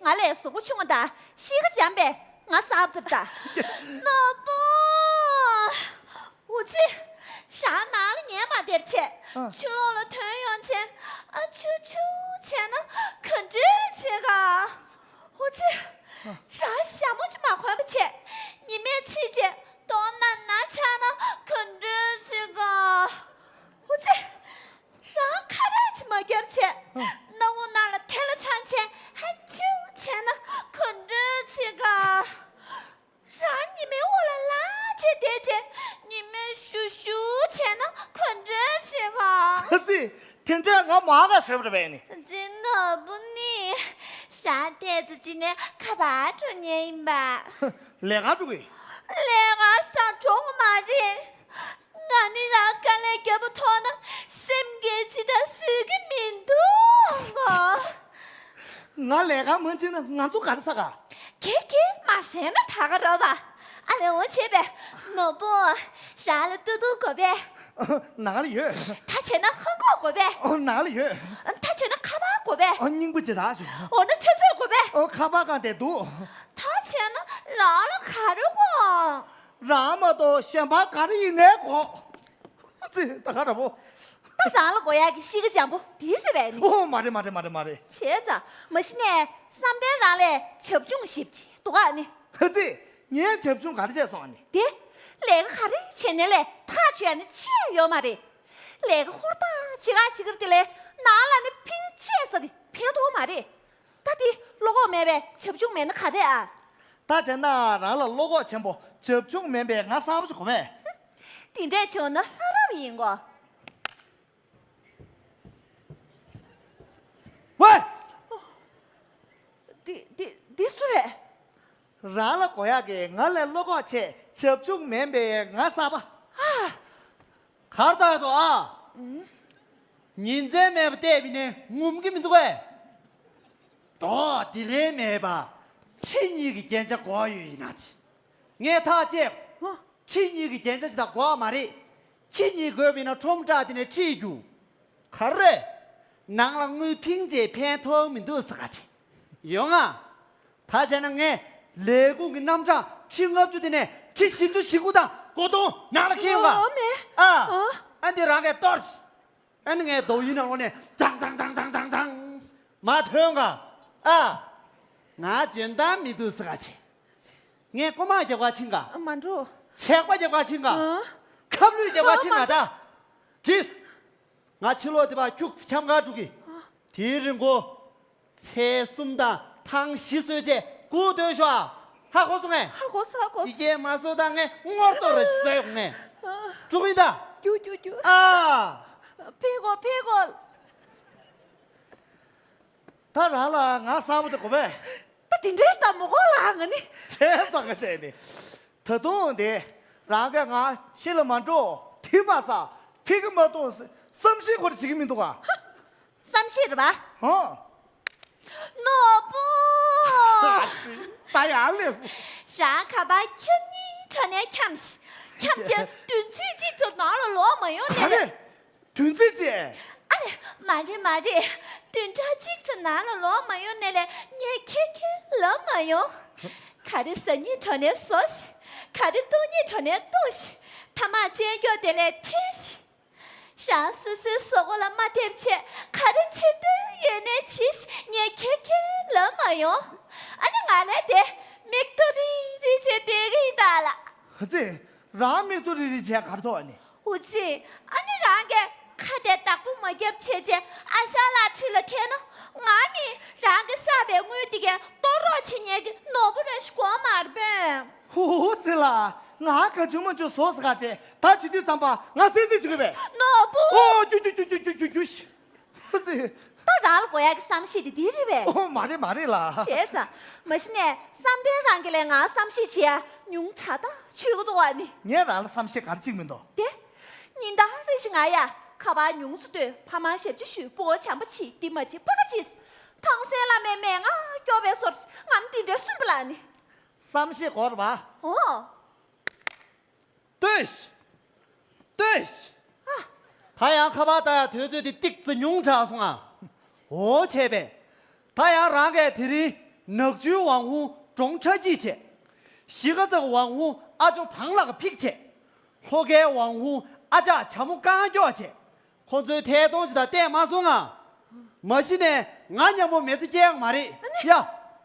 ང་ལས་གཟུགས་པོ་ཆུང་བ་དང་གཤིས་ཀ་འཇམ་པས་ང་གསར་པ་ཟེར་ད། ནོར་བུ། འུ་ཅི། རང་ནང་ལ་ཉལ་མ་བསྡད་བྱས། ཨ། ཕྱི་ལོགས་ལ་ཐོན་ཡོང་བྱས། ཨ་ཆུ་ཆུ་བྱས་ན་ག་འདྲས་བྱེད་ག། འུ་ཅི། ཨ། རང་ཞྭ་མོ་ཅིག་མ་གོན་པ་བྱས། ཉི་མས་འཚིག་བྱས་གདོང་ན་ན་ཆགས་ན་ག་འདྲས་བྱེད་ག། འུ་ཅི། རང་ཁ་རས་ཅིག་མ་བརྒྱབ་བྱས། ཨ། སྣ་བུག་ནང་ལ་ཐལ་ལ་ཚང་བྱས་ཧ་ཆུ་བྱས་ན་ག་འདྲས་བྱེད་ག། རང་ཉི་མའི་འོག་ལ་ལངས་བྱས་བསྡད་བྱས་ཉི་མས་ཞུ་ཞུ་བྱས་ན་ག་འདྲས་བྱེད་ག། ཨ་ཙི། དེ་འདྲས་ང་མ་ག་བཟོས་པ་རེད་པས་ནི། ཅི་ནོར་བུ་ནི། རང་ཏོག་ཙམ་ཅིག་ནས་ག་པར་འགྲོ་མཁན་ཡིན་པ། ལས་ཀ་འགྲོ་གི། ལས་ཀ་ཞིག་དང་འགྲོ་གི་མ་རེད། ང་ནི་རང་དཀའ་ལས་བརྒྱབ་པ་མཐོང་ན་སེམས་ཀྱིས་ཇི་ལྟར་བཟོད་ཀྱི་མི་འདུག་གོ། ང་ལས་ཀ་མ་བྱེད་ན་ང་ཚོ་ག་རེ་ཟ་ག། ཁྱེད་ཀྱིས་མ་ཟས་ན་ད་ག་རོ་བ། ཨ་ལས་འོ་བྱས་པས་ནོར་བུ། རང་ལ་སྟོད་ཐུང་དགོས་པས། ནང་ལ་ཡོད། ད་བྱས་ན་ཧང་གོག་དགོས་པས། ཨོ་ནང་ལ་ཡོད། ད་བྱས་ན་ཁ་པར་དགོས་པས། ཨོ་སྙིང་པོ་ཇི་ལྟར་བྱུང་། འོ་ན་ཆུ་ཚོད་དགོས་པས། ཨོ་ཁ་པར་གང་དེ་འདུག། ད་བྱས་ན་རང་ལ་ག་རེ་དགོས། རང་མ་གཏོགས་གཞན་པ་ག་རེ་ཡིན་ནའི་དགོས། ཨ་ཙི་ད་ག་ར་བོ། ད་རང་ལ་དགོས་ཡག་གི་གཤིས་ཀ་འཇམ་པོ་དེ་རེད་པས་ནི། ཨོ་མ་རེད་མ་རེད་མ་རེད་མ་རེད། བྱས་ཙང་མ་གཞི་ནས་བསམ་གཏན་རང་ལས་བྱབ་ཆུང་ཞེ་པོ་ཅིག་འདུག་ག་ནི། ཨ་ཙི། ངས་བྱབ་ཆུང་ག་རེ་བྱས་སོང་ཨ་ནི། དེ། ལས་ཀ་ག་རེ་བྱས་ནའི་ལས་ཐག་ཆོད་ཡ་ནི་ཅི་ཡང་ཡོད་མ་རེད། ལས་ཀ་ཧུར་ཐག་བྱེད་ག་བྱེད་ཀྱི་རེད་དེ་ལས་ནང་ལ་ནི་ཕིང་ཆད་ས་དེ་ཕན་ཐོགས་མ་རེད། ད་དེ་བློ་ཁོག་མེད་པས་བྱབ་ཆུང་མེད་ན་ག་རེད་ཨ། ད་བྱས་ན་རང་ལ་བློ་ཁོག་ཆེན་པོ་བྱབ་ཆུང་མེད་པའི་ང་གསར་པ་ཞིག་དགོས་པས། དེ་འདྲས་བྱུང་ན་ལྷ་རབ་ཡིན་གོ། ཝེ། འདི་འདི་འདི་སུ་རེད། རང་ལ་དགོས་ཡག་གི་ང་ལས་བློ་ཁོག་ཆེ་བྱབ་ཆུང་མེད་པའི་ང་གསར་པ། ཨ། གར་ལྟ་ཡོད་དོ་ཨ། ཨུམ། ཉིན་མཚན་མེད་པར་བལྟས་པ་ཡིན་ནའི་ངོམས་ཀྱི་མི་འདུག་གས། མདོག་དེ་ལས་མེད་པ། ཁྱེད་གཉིས་ཀྱི་རྒྱན་ཆ་དགོས་ཡོད་ཡིན་ན་ཅི། ངས་ཐག་བཅད། ཧོ། ཁྱེད་གཉིས་ཀྱི་རྒྱན་ཆ་ཅི་དག་དགོས་མ་རེད། ཁྱེད་གཉིས་དགོས་པ་ཡིན་ན་ཁྲོམ་བསྒྲགས་དེ་ནས་ཁྲིད་རྒྱུ། ག་རེ། ནང་ལ་དངུལ་ཕིང་བྱས་ཕན་ཐོགས་མི་འདུག་ཟེར་ག་ཅི། ཡོང་ང་། ད་བྱས་ན་ངས་ལས་ཁུངས་ཀྱི་རྣམ་གྲངས་ཁྲི་ལྔ་བཅུ་དེ་ནས་ཁྲི་བཞི་བཅུ་ཞེ་དགུ་དང་སྒོར་དོང་ནང་ལ་འཁྱེར་ཡོང་ག། ཨོ་མེ། ཨ། ཨ། ཨ་འདི་རང་གིས་གཏོར་ཤིག། ཨ་ནི་ངས་རྡོ་ཡི་ནང་ལོགས་ནས་དང་དང་དང་དང་དང་དང་མར་ཐོན་ག། ཨ། ང་འཇོན་ཐང་མི་འདུག་ཟེར་ག་ཅི། ངས་རྐུ་མ་རྒྱབ་ག་ཕྱིན་ག། མ་འགྲོ། ཆད་པ་རྒྱབ་ག་ཕྱིན་ག། ཨ། ཁབ་ལུད་རྒྱབ་ག་ཕྱིན་ག་ད། འགྲིགས། ང་ཕྱི་ལོགས་དེ་བར་ཁྱུག་ཙམ་འཁྱམ་ག་འགྲོ་གི། ཨ། དེའི་རིང་གོ། ཚེས་གསུམ་དང་ཐང་བཞི་བཟོས་རྗེས་སྒུག་སྡོད་ཤོག་ཨ། ཧ་གོ་སོང་ངས། ཧ་གོ་སོང་ཧ་གོ། དེ་གས་མ་བཟོ་དང་ངས་སྔོན་ཐོག་རེ་བཟོས་ཡོང་ངས། ཨ། དཀྲུག་ཡིན་ད། རྒྱུག་རྒྱུག་རྒྱུག་ཨ། ཕེབས་དགོས། ཕེབས་དགོས། ད་རང་ལ་ང་གསར་པ་དེ་དགོས་པས། ད་དེ་འདྲའི་ལྟ་མི་དགོས་ལ་ང་ནི། བྱས་ཙང་ག་བྱས་ནི། ད་དུང་དེ་རང་གིས་ང་ཕྱི་ལ་མ་འགྲོ། དེ་མ་ཟ། ཕི་གི་མ་གཏོང་། བསམ་ཤེས་ཁོ་ར་བྱེད་ཀྱི་མི་འདུག་ག་བསམ་ཤེས་རེད་པ། ཧོ། ནོར་བུ། ད་ཡང་ལས། རང་ཁ་པར་འཁྱམ་སྙིང་བྲོ་ནས་འཁྱམ་ཤི། འཁྱམ་བྱས་བདུན་ཚིགས་གཅིག་ཙམ་ནང་ལ་ལོག་མ་ཡོང་ནས། ད་རེད། བདུན་ཚིགས་གཅིག་ཨ་རེ། མ་རེད་མ་རེད། བདུན་ཕྲག་གཅིག་ཙམ་ནང་ལ་ལོག་མ་ཡོང་ནས་ལས་ངས་ཁེ་ཁེ་ལབ་མ་ཡོང་། ག་རེ་ཟ་སྙིང་བྲོ་ནས་ཟོ་ཤི། ག་རེ་བཏུང་སྙིང་བྲོ་ནས་བཏུང་ཤི། ཐ་མག་ཅན་སྐྱོ་དེ་ལས་ཐེ་ཤི། རང་སོ་སོའི་གཟུགས་པོ་ལ་མ་ཐེབས་ཆེད་ག་རེ་བྱེད་འདོད་ཡོད་ནའི་བྱིས་ཤིག་ངས་ཁེ་ཁེ་ལབ་མ་ཡོང་། ཨ་ནི་ང་ལ་དེ་མིག་ཏོ་རིག་རིག་བྱས་བསྡད་ཀྱི་ཡིན་ད་ལ། ཨ་ཙི། རང་མིག་ཏོ་རིག་རིག་བྱས་ག་རེ་ཐོགས་ནི། ཨུ་ཙི། ཨ་ནི་རང་གིས་ཁ་དེ་བདག་པོ་མ་རྒྱབ་བྱས་བྱས་ཨ་ཞང་ལགས་འཁྲིས་ལ་ཐལ་ན། ང་ནི་རང་གིས་བསགས་པའི་དངུལ་དེ་གས་གཏོར་རོགས་བྱེད་མཁན་གྱི་ནོར་བུ་རེ་ཞིག་དགོས་མ་རེད་པས། ཧུ་ཧུ་ཙི་ལ། ང་ག་བྱུང་མ་བྱུང་ཟོག་ཟ་ག་བྱས་ད་བྱེད་དུས་ཙམ་པ་ང་སེམས་སེམས་བྱེད་དགོས་པས། ནོར་བུ། ཨོ་རྒྱུ་རྒྱུ་རྒྱུ་རྒྱུ་རྒྱུ་རྒྱུ་རྒྱུ་ཤི། ཨོ་ཙི། ད་རང་ལ་དགོས་ཡག་གི་བསམ་ཤེས་དེ་འདི་རེད་པས། ཨོ་མ་རེད་མ་རེད་ལ། བྱས་ཙང་མ་གཞི་ནས་བསམ་གཏན་རང་གིས་ལས་ང་བསམ་ཤེས་བྱེད་ཡ་ཉུང་དྲགས་ད་ཆོད་གི་འདུག་བ་ནི། ངས་རང་ལ་བསམ་ཤེས་ག་རེ་གཅིག་མི་འདུག་དེ། ཉིན་ལྟར་རེ་བཞིན་ང་ཡ་ཁ་པར་ཉུང་སུ་ལྟོས། ཕ་མར་ཞབས་ཕྱི་ཞུས། སྤུ་གུ་བྱམས་པོ་བྱས། འདི་མ་བྱེད་ཕ་ག་བྱས། ཐང་སན་བླ་མའི་མན་ངག་སྐྱོར་བའི་སོར་ང་འདི་འདྲའི་སུན་པ་ལ་ནི། བསམ་ཤེས་དགོས་རེད་པ། ཨོ། ལྟོས་ཤིག་ལྟོས་ཤིག་ཨ། ད་ཡང་ཁ་པར་ལྟ་ཡག་དུས་ཚོད་དེ་ཏིག་ཙི་ཉུང་དྲགས་སོང་ང་། འོ་བྱས་པས། ད་ཡང་རང་གིས་དེ་རིང་ནག་ཆུའི་དབང་ཧུང་འབྲོང་ཁྲ་སྐྱིད་བྱས། གཞིས་ཀ་རྩེ་དབང་ཧུང་ཨ་ཇོ་བང་ལག་ཕིག་བྱས། ལྷོ་ཁའི་དབང་ཧུང་ཨ་ཅག་བྱ་མོ་རྐང་མགྱོགས་བྱས། ཁོ་ཚོའི་ཐད་གཏོང་ཅིག་དང་བལྟས་མ་སོང་ང་། མ་གཞི་ནས་ང་མཉམ་པོ་མི་ཚེ་སྐྱེལ་ཡག་མ་རེད་ཡ།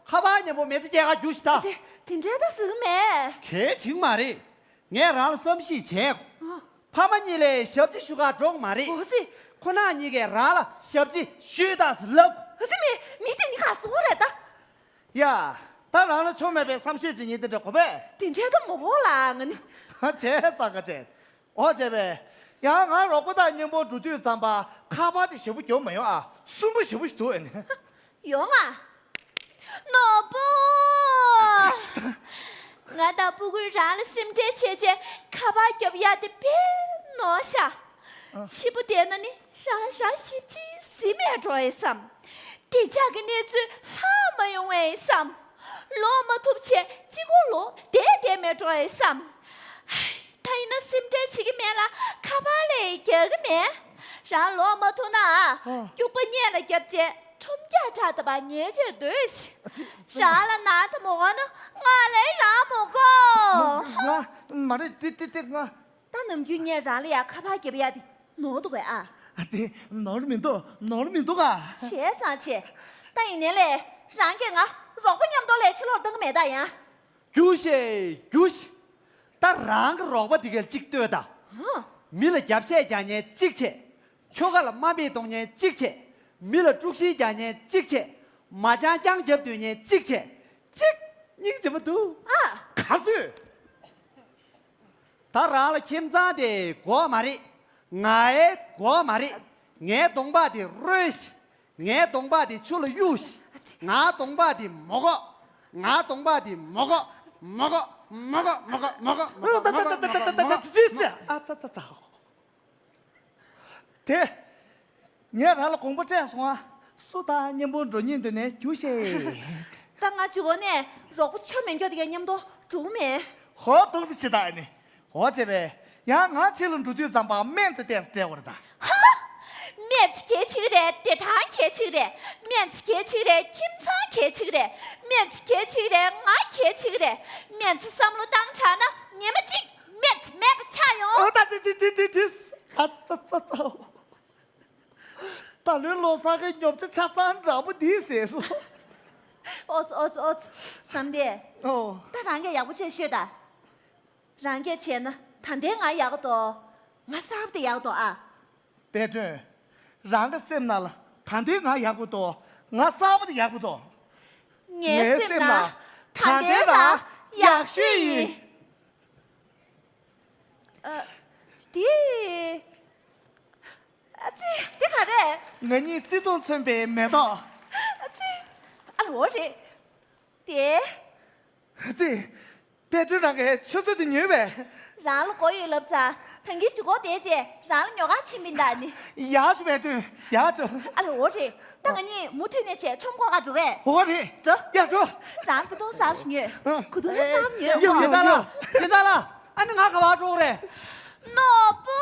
ཁ་པར་མཉམ་པོ་མི་ཚེ་སྐྱེལ་ག་རྒྱུགས་ཤིག་ད། ཨ་ཙི། དེ་འདྲའི་ད་ཟིག་མེད། གལ་ཆེན་མ་རེད། ངས་རང་ལ་བསམ་ཤེས་བྱས། ཨ། ཕ་མ་གཉིས་ལས་ཞབས་ཕྱི་ཞུ་གར་འགྲོ་གི་མ་རེད། འོ་ཙི། ཁོ་ན་གཉིས་ཀས་རང་ལ་ཞབས་ཕྱི་ཞུས་དང་ཟེར་ལབ། ཨ་ཙི། མི་མི་དེ་གཉིས་ཀ་སུ་རེད་ད། ཡ། ད་རང་ལ་ཆོ་མེད་པའི་བསམ་ཤེས་ཅིག་ཡིན་དེ་འདྲ་གོ་བས། དེ་འདྲའི་ད་མོ་གོ་ལ་ང་ནི། བྱས་ཙང་ག་བྱས། འོ་བྱས་པས། ཡང་ང་རོགས་པ་དང་མཉམ་པོ་འགྲོ་དུས་ཙམ་པ་ཁ་པར་དེ་ཞེ་པོ་རྒྱོབ་མ་ཡོང་ཨ། སུན་པོ་ཞེ་པོ་ཞིག་འདུག་ཨ་ནི། ཡོང་ཨ། ནོར་བུ། ང་དང་སྤུ་གུས་རང་ལ་སེམས་ཁྲལ་བྱས་བྱས་ཁ་པར་རྒྱོབ་ཡག་དེ་དཔེ་ནོར་ཤག་ཕྱི་པོ་བསྡད་ན་ནི་རང་རང་ཞིབ་ཅིང་ཟིན་མེད་འགྲོ་ཡི་བསམ། བདེ་འཇགས་ཀྱི་གནས་ཚུལ་ལྷག་མ་ཡོང་བས་བསམ། ལོག་མ་ཐུབ་བྱས་གཅིག་པོ་ལོག་བསྡད་བསྡད་མེད་འགྲོ་ཡི་བསམ། ད་ཡིན་ན་སེམས་ཁྲལ་བྱེད་ཀྱི་མེད་ལ་ཁ་པར་ལས་རྒྱག་གི་མེད། རང་ལོག་མ་ཐུབ་ན་ཨ། སྐྱུག་པ་སྔས་ལ་བརྒྱབ་བྱས་ཁྲོམ་རྒྱག་དྲག་ད་པ་ཉལ་བྱས་སྡོད་ཤིག་རང་ལ་ན་ད་མོ་གོ་ན་ང་ལས་རང་མོ་གོ་ང་མ་རེད་དེ་དེ་དེ་ང་། ད་ནམ་རྒྱུན་ངས་རང་ལ་ཡ་ཁ་པར་རྒྱབ་ཡ་དེ་ནོར་འདུག་གས་ཨ། ཨ་ཙི། ནོར་མི་འདུག་ནོར་མི་འདུག་ཨ། བྱས་ཙང་བྱས། ད་ཡིན་ནའི་ལས་རང་གིས་ང་རོགས་པ་མཉམ་དུ་ལས་ཕྱི་ལོགས་བཏང་གི་མེད་ད་ཡང་། རྒྱུགས་ཤིག་རྒྱུགས་ཤིག་ད་རང་གི་རོགས་པ་དེ་གར་གཅིག་ལྟོས་ད། ཧ། མི་ལ་རྒྱབ་བཤད་རྒྱག་མཁན་གཅིག་བྱས། ཁྱོ་ག་ལ་དམའ་འབེབས་གཏོང་མཁན་གཅིག་བྱས། མི་ལ་དཀྲུག་ཤིང་རྒྱག་མཁན་གཅིག་བྱས། མ་བྱང་རྐྱང་རྒྱབ་སྡོད་མཁན་གཅིག་བྱས། གཅིག་སྙིང་རྗེ་མོ་འདུག་ཨ། ག་ཚོད། ད་རང་ལ་ཁྱིམ་ཚང་དེ་དགོས་མ་རེད། ང་ཡང་དགོས་མ་རེད། ངའི་གདོང་པ་དེ་རོལ་ཞིག་ངའི་གདོང་པ་དེ་ཆུ་ལ་གཡུགས་ཤིག་ང་གདོང་པ་དེ་མོ་གོ་ང་གདོང་པ་དེ་མོ་གོ་མོ་གོ་མོ་གོ་མོ་གོ་མོ་གོ་མོ་གོ་མོ་གོ་མོ་གོ་མོ་གོ་མོ་གོ་ཨ་ཙ་ཙ་ཙ། དེ། ངས་རང་ལ་དགོངས་པ་སྤྲད་སོང་ཨ། སུ་དང་མཉམ་པོ་འགྲོ་སྙིང་འདོད་ནས་རྒྱུགས་ཤིག་ད་ང་གཅིག་པོ་ནས་རོགས་པ་ཆོ་མེད་མགྱོགས་དེ་གས་མཉམ་དུ་འགྲོ་མེད། ཧོ་ཏོག་ཙི་ཆེ་ད་ཨ་ནི། འོ་བྱས་པས། ཡང་ང་ཕྱི་ལ་འགྲོ་དུས་ཙམ་པ་སྨན་རྩི་ཏོག་ཙམ་སྤྲད་དགོས་རེད་ད། ཧ། སྨན་རྩི་གལ་ཆེ་གི་རེད། བདེ་ཐང་གལ་ཆེ་གི་རེད། སྨན་རྩི་གལ་ཆེ་གི་རེད། ཁྱིམ་ཚང་གལ་ཆེ་གི་རེད། སྨན་རྩི་གལ་ཆེ་གི་རེད། ང་གལ་ཆེ་གི་རེད། སྨན་རྩི་བསམ་བློ་བཏང་དྲགས་ན་ཉི་མ་གཅིག་སྨན་རྩི་མེད་པ་ཆགས་ཡོང་། ཨོ་ད་དེ་དེ་དེ་དེ་དེ། ཨ་ཙ་ཙ་ཙ། ད་ལོའི་ལོ་གསར་གྱི་ཉོ་ཆ་ཆ་ཚང་འདྲ་པོ་འདི་ཟེར་སོང་། ཨོ་ཙི་ཨོ་ཙི་ཨོ་ཙི། བསམ་སྟེ། ཨོ། ད་རང་གིས་ཡག་པོ་བྱས་ཤོད་ད། རང་གིས་བྱས་ན་ད་ལྟའི་ང་ཡག་གི་འདུག་ང་གསར་པ་དེ་ཡག་གི་འདུག་ཨ། དཔལ་སྒྲོན། རང་གི་སེམས་ནང་ལ་ད་ལྟའི་ང་ཡག་པོ་འདུག་ང་གསར་པ་དེ་ཡག་པོ་འདུག་ངའི་ངའི་སེམས་སེམས་ནང་ལ་ད་ལྟའི་རང་ཡག་ཤོས་ཡིན། ཨ། དེ། ཨ་ཙི། དེ་ག་རེད། ང་གཉིས་བརྩེ་དུང་མཚོན་པའི་མེ་ཏོག་ཨ་ཙི། ཨ་ལོ་རེད། དེ། ཨ་ཙི། དཔལ་སྒྲོན་རང་གིས་ཆུ་ཚོད་དེ་ཉོས་པས། རང་ལ་མགོ་ཡོད་ལབ་ཙང་། ཐང་གི་ཇུ་གོ་དེ་རྗེས་རང་ལ་ཉོ་ག་ཕྱིན་པིན་ད་ནི། ཡག་བྱུང་། དཔལ་སྒྲོན། ཡག་བྱུང་། ཨ་ལོ་རེད། ད་ང་གཉིས་མུ་མཐུད་ནས་བྱས་ཁྲོམ་སྐོར་ག་འགྲོ་གས། འོ་རེད། འགྲོ། ཡ་འགྲོ། རང་གོས་ཐུང་གསར་པ་ཞིག་ཉོས། ཨ། གོས་ཐུང་གསར་པ་ཉོས། ཡ་ཇི་ལྟར་ལ། ཇི་ལྟར་ལ། ཨ་ནི་ང་ག་པར་འགྲོ་གི་རེད། ནོར་བུ།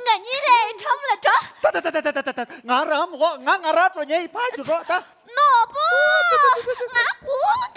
ང་གཉིས་རེད། ཁྲོམ་ལ་འགྲོ། ད་ད་ད། ང་རང་མོ། ང་ང་རང་འགྲོ་ཉེ་ཡི་ཕ་གི་འགྲོ་ད། ནོར་བུ། ང་གོས་